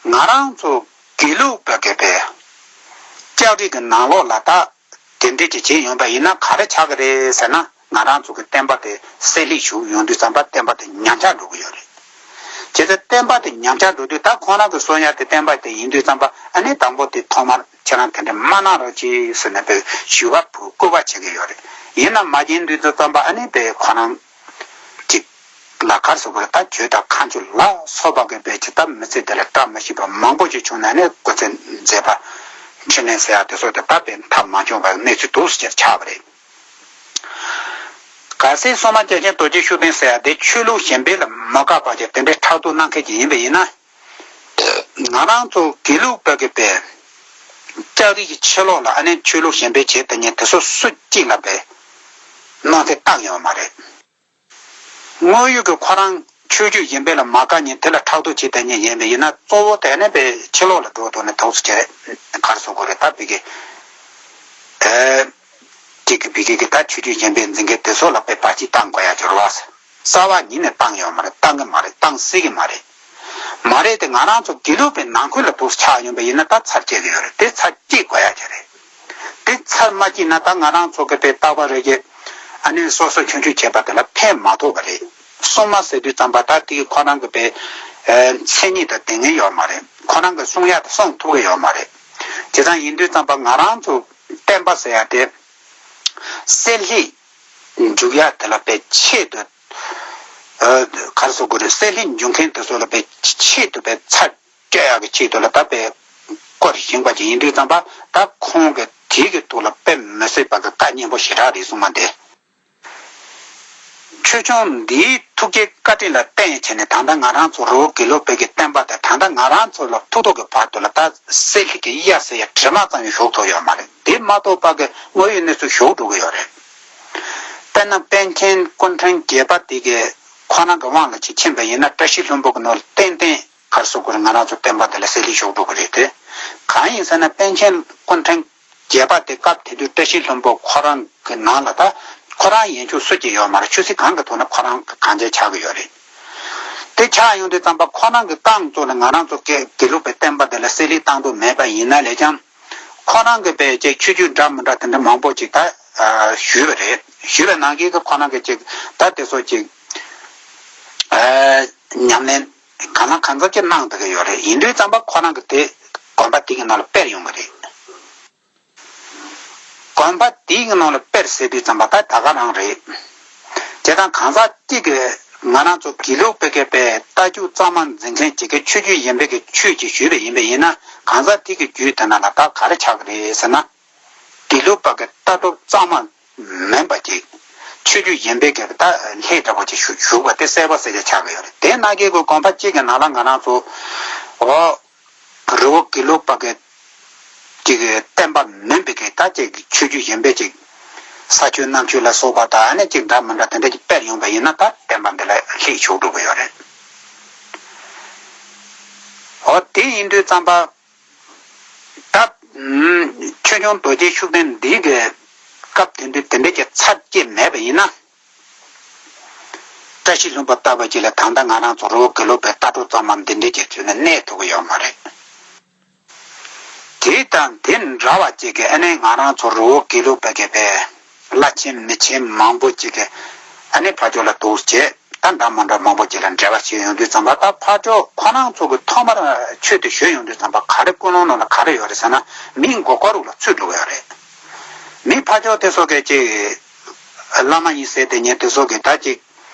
ང་རང་ཚོ་དགེ་ལུགས་པ་གི་པའི་ལྕགས་རིགས་ཀྱི་ནང་ལོགས་ལ་ད་དེ་འདྲས་ཀྱི་བྱེད་ཡོང་པ་ཡིན་ན་ག་རེ་ཆགས་ཀྱི་རེད་ཟེར་ན། ང་རང་ཚོ་གི་བསྟན་པ་དེ་བསྲེ་སླད་ཞུགས་ཡོང་དུས་ཙམ་པ་བསྟན་པ་དེ་ཉམས་ཆག་འགྲོ་གི་ཡོད་རེད། བྱས་ཙང་བསྟན་པ་དེ་ཉམས་ཆག་འགྲོ་དུས་ད་ཁོང་རང་གི་གསུང་ཡ་དེ་བསྟན་པ་དེ་ཡིན་དུས་ཙམ་པ་ཨ་ནི་དང་པོ་དེ་ཐོག་མར་ཁྱེད་རང་དེ་འདྲས་མ་གནང་རོགས་གྱིས་ཟེར་ནས་པའི་ཞུ་བ་ཕུལ་སྐུར་པ་བྱེད་ཀྱི་ཡོད་རེད། ཡིན་ན་མ་བྱིན་དུས་ཙམ་པ་ཨ་ནི་པའི་ཁོང་རང་གཅིག་ལ་གར་སོགས་པར་ད་ཆོས་དང་ཁ་མཆུ་ལ་སོགས་པ་གི་བེད་ཀྱི་ད་མི་ཚེ་དེ་ལ་བཀྲ་མི་ཤིས་པ་མང་པོ་ཞིག་བྱུང་ནས་ནི་སྐུ་ཚེ་མཛད་པ་འཕྲིན་ལས་ཟེར་ཡ་དེ་སོགས་དེ་ད་དཔེ་མཐའ་མ་བྱུང་བར་གནས་ཚུལ་འདུག་སེ་ཆགས་པ་རེད། གལ་སྲིད་སྲུང་མ་རྒྱལ་ཆེན་རྡོ་རྗེ་ཤུགས་ལྡན་ཟེར་ཡ་དེ་ཆོས་ལུགས་གཞན་པའི་ལ་མ་དགའ་བ་ཅིག་དེ་འདྲའི་ཕྲག་དོག་གནང་མཁན་ཅིག་ཡིན་པ་ཡིན་ན། ང་རང་ཚོ་དགེ་ལུགས་པ་གི་པའི་ལྕགས་རིགས་ཀྱི་ཕྱི་ལོགས་ལ་ཨ་ནི་ཆོས་ལུགས་གཞན་པའི་བྱེད་དེ་ཉིད་དེ་ཚོ་སུ་གཅིག་ལ་པའི་གནང་སྟེ་བཏང་ཡོད་མ་རེད། དངོས་ཡོད་ཀྱི་ཁོ་རང་ཆོས་བརྒྱུད་གཞན་པའི་ལ་མ་དགའ་ཉིན་དེ་ལ་ཕྲག་དོག་བྱེད་དེ་ཉིད་ཡིན་པ་ཡིན་ན་གཙོ་བོ་དེ་ནི་པའི་ཕྱི་ལོགས་ལ་འགྲོ་དོ་ནི་ཐོག་སུ་བྱེད་གར་སོ་གོ་རེད། ད་པི་ཀའི་ ཨེ། དེ་གི་བི་གི་གི་ད་ཆོས་བརྒྱུད་གཞན་པའི་འཛིན་མཁན་དེ་ཚོ་ལ་དཔེ་བར་ཆད་བཏང་དགོས་ཡ་ཅིག་རེད་བ། རྩ་བ་ཉིད་ནས་བཏང་ཡོད་མ་རེད། བཏང་གི་མ་རེད། བཏང་སྲིད་ཀྱི་མ་རེད། མ་རེད་དེ་ང་རང་ཚོ་དགེ་ལུགས་པའི་ནང་ཁུལ་ལ་འདུག་ཆགས་ཡོང་པ་ཡིན་ན་ད་ཚར་སྐྱེལ་གི་ཡོད་རེད། དེ་ཚར་སྐྱེལ་དགོས་ཡ་ཅིག་རེད། དེ་ཚར་མ་སྐྱེལ་ན་ད་ང་རང་ཚོ་གི་དཔེ་རྟག་པ་རེ་གི་ཨ་ནི་སོ་སོ་ཆུང་ཆུང་བྱས་པ་དེ་ལ་ཕན་མ་ཐོགས་པ་རེད། སྲུང་མ་ཟེར་དུས་ཙམ་པ་ད་དེ་གི་ཁོ་རང་གི་དཔེ་མཚན་ཉིད་དང་ལྡན་ངེས་ཡོད་མ་རེད། ཁོ་རང་གི་སྲུང་ཡ་དེ་སྲུང་ཐུབ་ཀྱི་ཡོད་མ་རེད། བྱས་ཙང་ཡིན་དུས་ཙམ་པ་ང་རང་ཚོ་བསྟན་པ་ཟེར་ཡ་དེ་སེལ་ལྷད་འཇུག་ཡ་དེ་ལ་དཔེ་ཆེད་དུ་ཨ་ག་རེ་ཟེར་དགོས་རེད། སེལ་ལྷད་འཇུག་མཁན་དེ་ཚོ་ལ་དཔེ་ཆེད་དུ་དཔེ་ཚར་སྐྱེལ་ཡག་གི་ཆེད་དུ་ལ་ད་དཔེ་བསྐོར་བཞེངས་པ་ཅིག་ཡིན་དུས་ཙམ་པ་ད་ཁོང་གི་དེ་གི་ཐོག་ལ་དཔེ་མི་སྲིད་པ་གི་བཀའ་སྙན་པོ་ཞེ་དྲག་རེད་གསུངས་མ་དེ། ཆོས་སྐྱོང་འདིའི་ཐུགས་རྗེ་བཀའ་དྲིན་ལ་བརྟེན་བྱས་ནས་ད་ལྟ་ང་རང་ཚོ་རི་བོ་དགེ་ལུགས་པའི་གི་བསྟན་པ་དེ་ད་ལྟ་ང་རང་ཚོ་ལ་ཐུག་ཐུག་གི་བར་དུ་ལ་ད་སེལ་ལྷད་ཀྱི་གཡའ་ཟེར་ཡ་དྲི་མ་ཙམ་ཡང་ཞུགས་ཐུབ་ཡོད་མ་རེད། དེ་མ་གཏོགས་པ་གི་དངོས་ཡོད་གནས་ཚུལ་ཞུགས་འགྲོ་གི་ཡོད་རེད། དཔེར་ན་པཎ་ཆེན་སྐུ་ཕྲེང་བརྒྱད་པ་དེ་གི་ཁོ་རང་གི་དབང་ལ་ཅིག་ཕྱིན་པ་ཡིན་ན་བཀྲ་ཤིས་ལྷུན་པོ་གི་ནང་ལ་ཏན་ཏན་ག་རེ་ཟེར་དགོས་རེད། ང་རང་ཚོ་བསྟན་པ་དེ་ལ་སེལ་ལྷད་ཞུགས་འགྲོ་གི་རེད་དེ། གང་ཡིན་ཟེར་ན་པཎ་ཆེན་སྐུ་ཕྲེང་བརྒྱད་པ་དེ་སྐབས་དེ་དུས་བཀྲ་ཤིས་ལྷུན་པོ་ཁོ་རང་གི་ནང་ལ་ད་ཁོ་རང་ཡན་ཆོད་སུ་གཅིག་ཡོད་མ་རེད། ཆོས་སྲིད་གང་གི་ཐོག་ནས་ཁོ་རང་གི་གང་བྱས་ཆགས་ཀྱི་ཡོད་རེད། དེ་ཆགས་ཡོང་དུས་ཙམ་པ་ཁོ་རང་གི་རྐང་བཙུགས་ནས་ང་རང་ཚོ་དགེ་དགེ་ལུགས་པའི་བསྟན་པ་དེ་ལ་སེལ་ལྷད་བཏང་འདོད་མེད་པ་ཡིན་ན་ལས་ཀྱང་ཁོ་རང་གི་དཔེ་ཅིག་ཆོས་བརྒྱུད་འདྲ་མི་འདྲ་དེ་འདྲ་མང་པོ་ཅིག་ད་ཨ་ཞུས་པ་རེད། ཞུས་པའི་ནང་གི་ཁོ་རང་གི་ཅིག་ད་དེ་ཚོ་ཅིག་ཨ་ཉམས་ལེན་གང་ལ་གང་འཚམ་ཅིག་གནང་བསྡད་ཀྱི་ཡོད་རེད། ཡིན་དུས་ཙམ་པ་ཁོ་རང་གི་དེ་དགོན་པ་དེ་གི་ནང་ལ་སྤེལ་ཡོང་གི་རེད། དགོན་པ་དེའི་ནང་ལ་སྤེལ་ཟེར་དུས་ཙམ་པ་ད་ད་ག་རང་རེད། བྱས་ཙང་གང་ཟག་གཅིག་གིས་ང་རང་ཚོ་དགེ་ལུགས་པའི་གི་པའི་ལྟ་རྒྱུག་གཙང་མ་འཛིན་མཁན་གཅིག་གིས་ཆོས་བརྒྱུད་གཞན་པའི་གི་ཆོས་ཅིག་ཞུས་པ་ཡིན་པ་ཡིན་ན་གང་ཟག་དེ་གི་རྒྱུད་དེ་ནང་ལ་ད་ག་རེ་ཆགས་ཀྱི་རེད་ཟེར་ན། དགེ་ལུགས་པ་གི་ལྟ་གྲུབ་གཙང་མ་མིན་པ་ཅིག་ཆོས་བརྒྱུད་གཞན་པའི་གི་ད་ལྷད་འདྲ་པོ་ཅིག་ཞུ་ཞུགས་པ་དེ་གསལ་པོ་གསལ་རྐྱང་ཆགས་ཀྱི་ཡོད་རེད། དེ་ནང་གི་གི་དགོན་པ་གཅིག་གི་ནང་ལ་ང་རང་ཚོ་འོ། རི་བོ་དགེ་ལུགས་པ་གི་ཅིག་གི་བསྟན་པ་མིན་པའི་གི་ད་ཅིག་ཆོས་བརྒྱུད་གཞན་པའི་ཅིག་ས་ཆོས་གནམ་ཆོས་ལ་སོགས་པ་དང་ཨ་ནི་ཅིག་འདྲ་མི་འདྲ་དེ་འདྲ་ཅིག་སྤེལ་ཡོང་པ་ཡིན་ན་ད་བསྟན་པ་འདི་ལ་ལྷད་ཞུགས་འགྲོ་གི་ཡོད་རེད། འོ་དེ་ཡིན་དུས་ཙམ་པ་ད་ཆོས་སྐྱོང་རྡོ་རྗེ་ཤུགས་ལྡན་འདི་གི་སྐབས་དེ་འདྲ་དེ་འདྲ་ཅིག་ཚར་སྐྱེལ་མེད་པ་ཡིན་ན། བཀྲ་ཤིས་ལྷུན་པོ་ལྟ་བུ་ཅིག་ལ་ད་ལྟ་ང་རང་ཚོ་རི་བོ་དགེ་ལུགས་པའི་ལྟ་གྲུབ་གཙང་མ་འདི་འདྲའི་རྒྱལ་ཚུལ་ནས་གནས་ཐུབ་ཀྱི་ཡོད་མ་རེད། དེ་དང་དེ་འདྲ་བ་ཅིག་གིས་ཨ་ནི་ང་རང་ཚོ་རི་བོ་དགེ་ལུགས་པའི་གི་པའི་བླ་ཆེན་མི་ཆེན་མང་པོ་ཅིག་གིས་ཨ་ནི་ཕར་ཕྱོགས་ལ་འདུག་བྱས་ད་འདྲ་མི་འདྲ་མང་པོ་ཅིག་ལ་འབྲེལ་བ་བྱས་ཡོང་དུས་ཙམ་པ་ད་ཕར་ཕྱོགས་ཁོ་རང་ཚོ་གི་ཐོག་མར་ཆོས་དེ་ཞུས་ཡོང་དུས་ཙམ་པ་ག་རེ་ཀུན་སློང་ནང་ལ་ག་རེ་ཡོད་རེད་ཟེར་ན་མིའི་མགོ་སྐོར་རུ་ལ་ཚུད་འགྲོ་གི་ཡོད་རེད། མི་ཕར་ཕྱོགས་དེ་ཚོ་གི་ཅིག་བླ་མ་ཡིན་ཟེར་དེ་ཉན་དེ་ཚོ་གི་ད་ཅིག་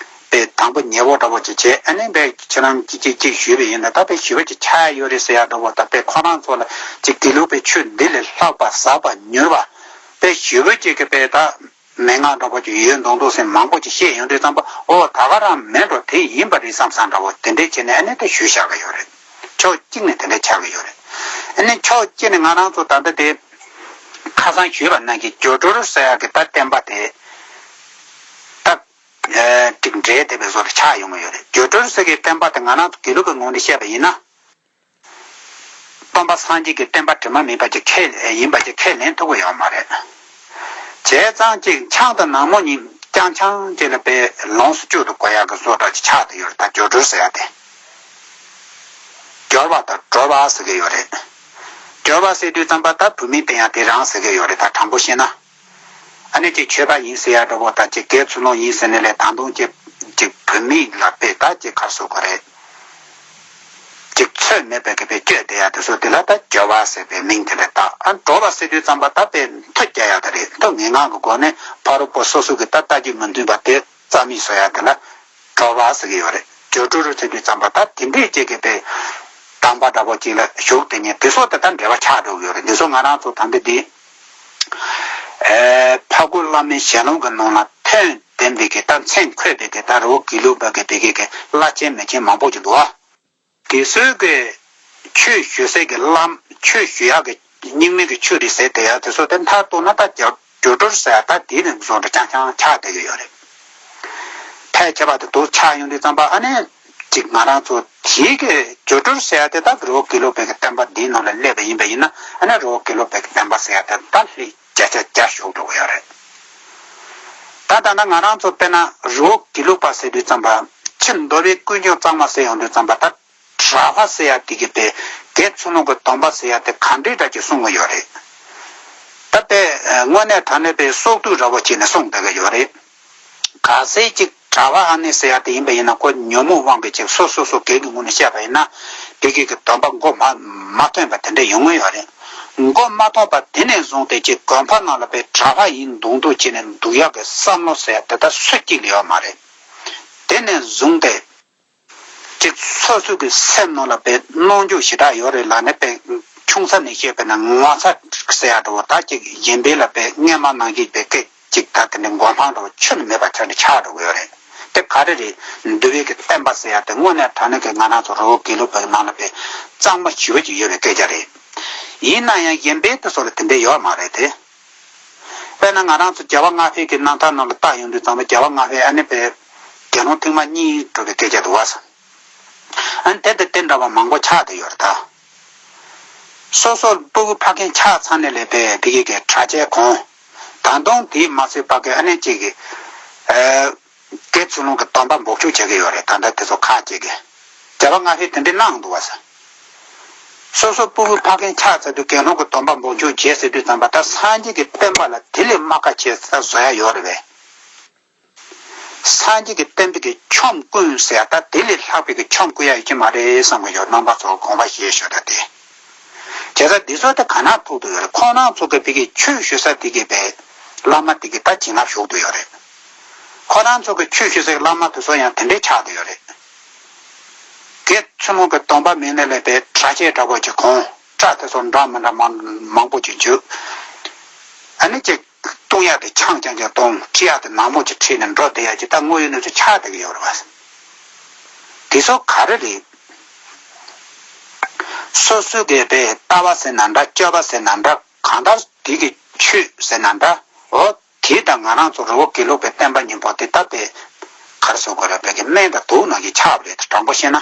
པའི་དང་པོ་ཉེ་བོ་འདྲ་པོ་ཅིག་བྱས་ཨ་ནི་པའི་ཁྱེད་རང་ཅིག་ཅིག་ཅིག་ཞུས་པ་ཡིན་ན་ད་པའི་ཞུ་བ་ཅིག་ཆགས་ཡོད་རེད་ཟེར་ཡ་འདྲ་པོ་ད་པའི་ཁོ་རང་ཚོ་ལ་ཅིག་དགེ་ལུགས་པའི་ཆོས་འདི་ལས་ལྷག་པ་ཟབ་པ་མྱུར་བ་པའི་ཞུ་བ་ཅིག་གི་པའི་ད་མན་ངག་འདྲ་པོ་ཅིག་ཡོད་མདོག་མདོག་སེམས་མང་པོ་ཅིག་བཤད་ཡོང་དུས་ཙམ་པ་ཨོ་ད་ག་རང་མེད་འགྲོ་དེ་ཡིན་པ་རེད་བསམ་བསམ་འདྲ་པོ་དེ་འདྲས་བྱས་ནས་ཨ་ནི་ད་ཞུས་བཞག་གི་ཡོད་རེད། ཕྱོགས་གཅིག་ནས་དེ་འདྲས་ཆགས་ཀྱི་ཡོད་རེད། ཨ་ནི་ཕྱོགས་གཅིག་ནས་ང་རང་ཚོ་ད་ལྟ་དེ་ཁ་སང་ཞུས་པ་ནང་གི་སྦྱོར་སྒྲོལ་ཟེར་ཡག་གི་ད་བསྟན་པ་དེ་ད་ཨེ་ཅིག་འདྲེས་བསྡད་པའི་བཟོ་འདྲ་ཆགས་ཡོང་གི་ཡོད་རེད། སྦྱོར་སྒྲོལ་ཟེར་གི་བསྟན་པ་དེ་ང་རང་ཚོ་དགེ་ལུགས་ཀྱི་ངོས་ནས་བཤད་པ་ཡིན་ན། སྟོན་པ་སངས་རྒྱས་ཀྱི་བསྟན་པ་དྲི་མ་མེད་པ་ཅིག་ཁས་ཡིན་པ་ཅིག་ཁས་ལེན་ཐུབ་ཀྱི་ཡོད་མ་རེད། བྱས་ཙང་ཅིག་ཆང་དང་ནག་མོ་གཉིས་རྐྱང་རྐྱང་ཅིག་ལ་དཔེ་ལོངས་སུ་སྤྱོད་དུ་དགོས་ཡག་གི་བཟོ་འདྲ་ཅིག་ཆགས་བསྡད་ཡོད་རེད། ད་སྦྱོར་སྒྲོལ་ཟེར་ཡག་དེ། སྦྱོར་བ་དང་སྒྲོལ་བ་ཟེར་གི་ཡོད་རེད། སྦྱོར་བ་ཟེར་དུས་ཙམ་པ་ད་བུད་མེད་དེ་ཡང་དེ་རང་ཟེར་གི་ཡོད་རེད། ད་དྲང་པོ་བཤད་ན། ཨ་ནི་ཅིག་ཆོས་པ་ཡིན་ཟེར་ཡག་འདྲ་པོ་དང་ཅིག་དགེ་ཚུལ་སློང་ཡིན་ཟེར་ནས་ལས་ད་དུང་ཅིག་ཅིག་བུད་མེད་ལ་དཔེ་ད་ཅིག་ག་རེ་ཟེར་དགོས་རེད། ཅིག་ཚོད་མེད་པའི་གི་དཔེ་སྤྱོད་དེ་ཡག་དེ་ཚོ་དེ་ལ་ད་སྦྱོར་བ་ཟེར་བའི་མིང་དེ་ལ་བཏགས། ཨ་སྒྲོལ་བ་ཟེར་དུས་ཙམ་པ་ད་དཔེ་མཐུ་རྒྱག་ཡག་དེ་རེད། མཐུ་ངན་སྔགས་ཀྱི་སྒོ་ནས་ཕ་རོལ་པོ་སོ་སོ་གི་ད་ལྟ་རྒྱུ་མི་མཐུན་པ་དེ་རྩ་མེད་བཟོ་ཡག་དེ་ལ་སྒྲོལ་བ་ཟེར་གི་ཡོད་རེད། སྦྱོར་སྒྲོལ་ཟེར་དུས་ཙམ་པ་ད་དེ་འདྲས་ཅིག་གི་དཔེ་དམ་པ་འདྲ་པོ་ཅིག་ལ་ཞུགས་དེ་ཉིད་དེ་ཚོ་དེ་ད་འབྲེལ་བ་ཆགས་འགྲོ་གི་ཡོད་རེད། འདི་ཚོ་ང་རང་ཚོ་ད་འདི་འདི། ཨེ། ཕ་རྒོད་བླ་མའི་ཞལ་ལུང་གི་ནང་ལ་ཐོན་བསྡད་པའི་གི་ད་མཚན་འཁོད་པའི་གི་ད་རི་བོ་དགེ་ལུགས་པ་གི་དེ་གི་གི་བླ་ཆེན་མི་ཆེན་མང་པོ་ཅིག་འདུག་ཨ། དེ་ཚོའི་གི་ཆོས་ཞུ་སའི་གི་བླ་ཆོས་ཞུ་ཡག་གི་རྙིང་མའི་གི་ཆོས་རེད་ཟེར་དེ་ཡང་དེ་ཚོ་དེ་མཐར་གཏུགས་ན་ད་རྒྱ་སྦྱོར་སྒྲོལ་ཟེར་ཡག་ད་དེ་ནས་བཟུང་འདྲ་རྐྱང་རྐྱང་ཆགས་བསྡད་ཀྱི་ཡོད་རེད། ཕལ་ཆེ་བ་དེ་དུ་ཆགས་ཡོང་དུས་ཙམ་པ་ཨ་ནི་ཅིག་ང་རང་ཚོ་དེའི་གི་སྦྱོར་སྒྲོལ་ཟེར་ཡག་དེ་ད་རི་བོ་དགེ་ལུགས་པའི་གི་བསྟན་པ་འདིའི་ནང་ལ་སླེབས་པ་ཡིན་པ་ཡིན་ན་ཨ་ནི་རི་བོ་དགེ་ལུགས་པའི་གི་བསྟན་པ་ཟེར་ཡག་དེ་ད་ལྷད་རྒྱ་ དཔེ་ཆ་རྒྱ་ཞུགས་འགྲོ་གི་ཡོད་རེད། ད་ད་ལྟ་ང་རང་ཚོ་དཔེར་ན་རི་བོ་དགེ་ལུགས་པ་ཟེར་དུས་ཙམ་པ། ཕྱི་མདོ་སྦིས་ཀུན་འབྱུང་གཙང་མ་ཟེར་ཡོང་དུས་ཙམ་པ། ད་གྲྭ་པ་ཟེར་ཡ་དེ་གི་དཔེ་དགེ་ཚུལ་སློང་གི་སྡོམ་པ་ཟེར་ཡ་དེ་ག་འདྲའི་འདྲ་ཅིག་སྲུང་གི་ཡོད་རེད། ད་དཔེ་དངོས་གནས་དྲང་གནས་དཔེ་སྲོག་ཐུག་འདྲ་བོ་བྱས་ནས་སྲུང་བསྡད་གི་ཡོད་རེད། གལ་སྲིད་ཅིག་གྲྭ་པ་ཨ་ནེ་ཟེར་ཡ་དེ་ཡིན་པ་ཡིན་ན། ཁོ་ཉོན་མོངས་དབང་གིས་ཅིག་སོ་སོ་སོ་སྒེར་གྱི་ངོས་ནས་བཤད་པ་ཡིན་ན། དེ་གི་གི་སྡོམ་པ་མགོ་མ་མ་ཐོན་པ་དེ་འདྲ་ཡོང་གི་ཡོད་རེད། མགོ་མ་ཐོན་པ་དེ་ནས་བཟུང་སྟེ་ཅིག་དགོན་པ་ནང་ལ་དཔེ་གྲྭ་པ་ཡིན་མདོག་མདོག་བྱས་ནས་འདུག་ཡག་གི་བསམ་བློ་ཟེར་ཡ་དེ་ད་སུ་གཅིག་ལ་ཡོད་མ་རེད། དེ་ནས་བཟུང་སྟེ་ཅིག་སོ་སོ་གི་སེམས་ནང་ལ་དཔེ་གནོང་འགྱོད་ཞེ་དྲག་ཡོད་རེད་ལབ་ནས། དཔེ་ཆུང་ས་ནས་བཤད་པ་ཡིན་ན་ངོ་ཚ་ཟེར་ཡ་འདྲ་བོ། ད་ཅིག་གཞན་པའི་ལ་དཔེ་སྔན་མ་ནང་བཞིན་དཔེ་སྐད་ཅིག་ད་དེ་འདྲའི་མགོ་འཕང་འདྲ་བོ་ཁྱོན་ནས་མེད་པ་ཆགས་ནས་ཆགས་འགྲོ་གི་ཡོད་རེད། དེ་ག་རེ་རེད། འདུལ་བའི་གི་བསྟན་པ་ཟེར་ཡ་དེ་དངོས་གནས་དྲང་གནས་ཀྱི་ང་རང་ཚོ་རི་བོ་དགེ་ལུགས་པའི་ནང་ལ་དཔེ་གཙང་མ་ཞེ་པོ་ཅིག་ཡོད་པའི་སྐད་ཆ་རེད། ཡིན་ན་ཡང་གཞན་པའི་དེ་ཚོ་ལ་དེ་འདྲ་ཡོད་མ་རེད་དེ། དཔེར་ན་ང་རང་ཚོ་རྒྱལ་བ་ལྔ་པའི་གི་རྣམ་ཐར་ནང་ལ་བལྟ་ཡོང་དུས་ཙམ་པ། རྒྱལ་བ་ལྔ་པའི་ཨ་ནི་དཔེ་དགེ་སློང་ཐེངས་མ་གཉིས་འགྲོ་བའི་སྐད་ཆ་འདུག་བ། ཨ་ནི་དེ་དང་དེ་འདྲ་བ་མང་པོ་ཆགས་བསྡད་ཡོད་རེད་ད། སོ་སོ་སྤུ་གུ་ཕ་རྒན་ཆགས་ཚར་ནས་ལས་པའི་ཕ་གི་གི་གྲྭ་ཆས་གོན། ད་དུང་དེའི་མ་ཚད་ཕ་གི་ཨ་ནེ་གཅིག་གི་ཨ་དགེ་ཚུལ་སློང་གི་སྡོམ་པ་འབོགས་ཆོག་བྱེད་ཀྱི་ཡོད་རེད། ད་ལྟ་དེ་ཚོ་ཁག་ཅིག་གི་རྒྱལ་བ་ལྔ་པས་དེ་འདྲའི་གནང་འདུག་བ་ཟེར། སོ་སོ་སྤུ་གུ་ཕ་རྒན་ཆགས་ཚར་དུས་དགེ་སློང་གི་སྡོམ་པ་འབོགས་ཆོག་བྱེད་ཟེར་དུས་ཙམ་པ། ད་སངས་རྒྱས་ཀྱི་བསྟན་པ་ལ་དེ་ལས་མ་དགའ་བྱས་ས་བཟོ་ཡ་ཡོད་རེད་པས། སངས་རྒྱས་ཀྱི་བསྟན་པའི་གི་ཆོམ་རྐུན་ཟེར་ཡ་ད་དེ་ལས་ལྷག་པའི་གི་ཆོམ་རྐུ་ཡ་ཡོད་ཀྱི་མ་རེད་བསམ་གི་ཡོད། རྣམ་པ་ཚོ་དགོངས་པ་བཞེས་ཤོག་ད་དེ། བྱས་ཙང་འདི་ཚོ་ད་ག་ན་ཐུག་ཏུ་ཡོད་རེད། ཁོང་རྣམ་ཚོ་གི་ཕ་གི་ཆོས་ཞུ་ས་དེ་གི་པའི་བླ་མ་དེ་གི་ད་བྱིན་རླབས་ཞུགས་ཏུ་ཡོད་རེད། ཁོང་རྣམ་ཚོ་གི་ཆོས་ཞུ་སའི་བླ་མ་དེ་ཚོ་ཡང་དེ་འདྲའི་ཆགས་ཏུ་ཡོད་རེད། དགེ་ཚུལ་སློང་གི་སྡོམ་པ་མེད་ནས་ལས་པའི་གྲྭ་ཆས་འདྲ་པོ་ཅིག་གོན། སྐྲ་དེ་ཚོ་འདྲ་མི་འདྲ་མང་མང་པོ་ཅིག་འཇུ། ཨ་ནི་ཅིག་བཏུང་ཡག་དེ་ཆང་རྐྱང་རྐྱང་བཏུང་། ཁྲིད་ཡག་དེ་ནག་མོ་ཅིག་ཁྲིད་ནས་འགྲོ་བསྡད་ཡག་ཅིག་ད་དངོས་ཡོད་གནས་ཚུལ་ཆགས་བསྡད་ཀྱི་ཡོད་རེད་བ། དེ་ཚོ་ག་རེ་རེད། སོ་སོའི་གི་པའི་ལྟ་བ་ཟེར་ན་འདྲ། སྤྱོད་པ་ཟེར་ན་འདྲ། གང་ལྟར་དེ་གི་ཆོས་ཟེར་ན་འདྲ། འོ་དེ་དང་ང་རང་ཚོ་རི་བོ་དགེ་ལུགས་པའི་བསྟན་པ་སྙིང་པོ་དེ་ད་དཔེ་ག་རེ་ཟེར་དགོས་རེད། དཔེ་གི་སྨན་དང་དུག་ནང་གི་ཆགས་པ་རེད། དྲང་པོ་བཤད་ན།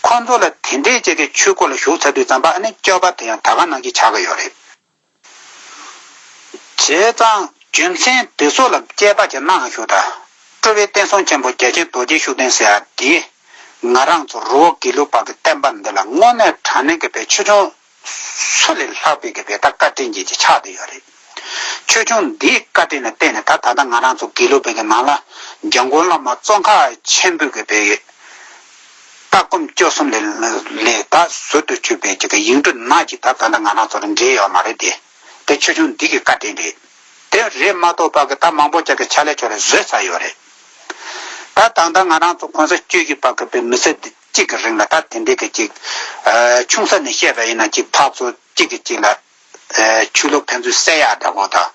ཁོང་ཚོ་ལ་དེ་འདྲའི་ཅིག་གི་ཆོས་སྒོ་ལ་ཞུགས་ཚར་དུས་ཙམ་པ། ཨ་ནི་སྤྱོད་པ་དེ་ཡང་ད་ག་ནང་བཞིན་ཆགས་ཀྱི་ཡོད་རེད། བྱས་ཙང་རྒྱུ་མཚན་དེ་ཚོ་ལ་དཔྱད་པ་ཅིག་གནང་ཞུ་ད། སྤྲུལ་པའི་བསྟན་སྲུང་ཆེན་པོ་བརྒྱ་བྱིན་རྡོ་རྗེ་ཤུགས་ལྡན་ཟེར་ཡ་དེ། ང་རང་ཚོ་རི་བོ་དགེ་ལུགས་པ་གི་བསྟན་པ་འདི་ལ་དངོས་གནས་དྲང་གནས་ཀྱི་པའི་ཆོས་སྐྱོང་སུ་ལས་ལྷག་པའི་གི་པའི་ད་བཀའ་དྲིན་ཅན་ཅིག་ཆགས་བསྡད་ཡོད་རེད། ཆོས་སྐྱོང་འདིའི་བཀའ་དྲིན་ལ་བརྟེན་ནས་ད་ད་ལྟ་ང་རང་ཚོ་དགེ་ལུགས་པའི་གི་ནང་ལ་འཇམ་མགོན་བླ་མ་ཙོང་ཁ་ཆེན་པོའི་གི་པའི་ལྟ་སྒོམ་སྤྱོད་གསུམ་ལས་ལས་ད་ཟུར་དུ་གྱུར་པའི་ཅིག་གི་ཡིག་འབྲུ་ནག་ཅིག་ད་ད་ལྟ་ང་རང་ཚོ་ལ་འབྲེལ་ཡོད་མ་རེད་དེ། དེ་ཆོས་སྐྱོང་འདི་གི་བཀའ་དྲིན་རེད། དེ་རེད་མ་གཏོགས་པ་གི་ད་མང་པོ་ཅིག་གི་ཕྱག་ལས་ཆོག་ལས་བཟོས་ཚར་ཡོད་རེད། ད་ད་ལྟ་ང་རང་ཚོ་གོང་ས་བཅུ་བཞི་པ་གི་པའི་མི་ཚེ་འདི་གཅིག་གི་རིང་ལ་ད་དེ་འདྲའི་གི་ཅིག་ཆུང་ས་ནས་བཤད་པ་ཡིན་ན་ཅིག་འཐབ་རྩོད་གཅིག་གི་གཅིག་ལ་ཆོས་ལུགས་ཕན་ཚུན་བསད་ཡག་འདྲ་པོ་དང་།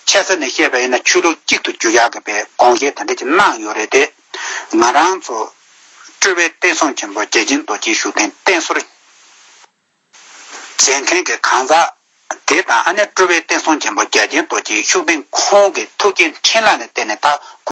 ཆེ་ས་ནས་བཤད་པ་ཡིན་ན་ཆོས་ལུགས་གཅིག་ཏུ་གྱུར་ཡག་གི་པའི་དགོངས་བཞེས་དེ་འདྲ་ཅིག་གནང་ཡོད་རེད་དེ། ང་རང་ཚོ་སྤྲུལ་པའི་བསྟན་སྲུང་ཆེན་པོ་བརྒྱ་བྱིན་རྡོ་རྗེ་ཤུགས་ལྡན་བསྟེན་གསོལ་མཛད་མཁན་གྱི་གང་ཟག་དེ་དང་། ཨ་ནི་སྤྲུལ་པའི་བསྟན་སྲུང་ཆེན་པོ་བརྒྱ་བྱིན་རྡོ་རྗེ་ཤུགས་ལྡན་ཁོང་གི་ཐུགས་རྗེ་འཕྲིན་ལས་ལ་བརྟེན་ནས་ད་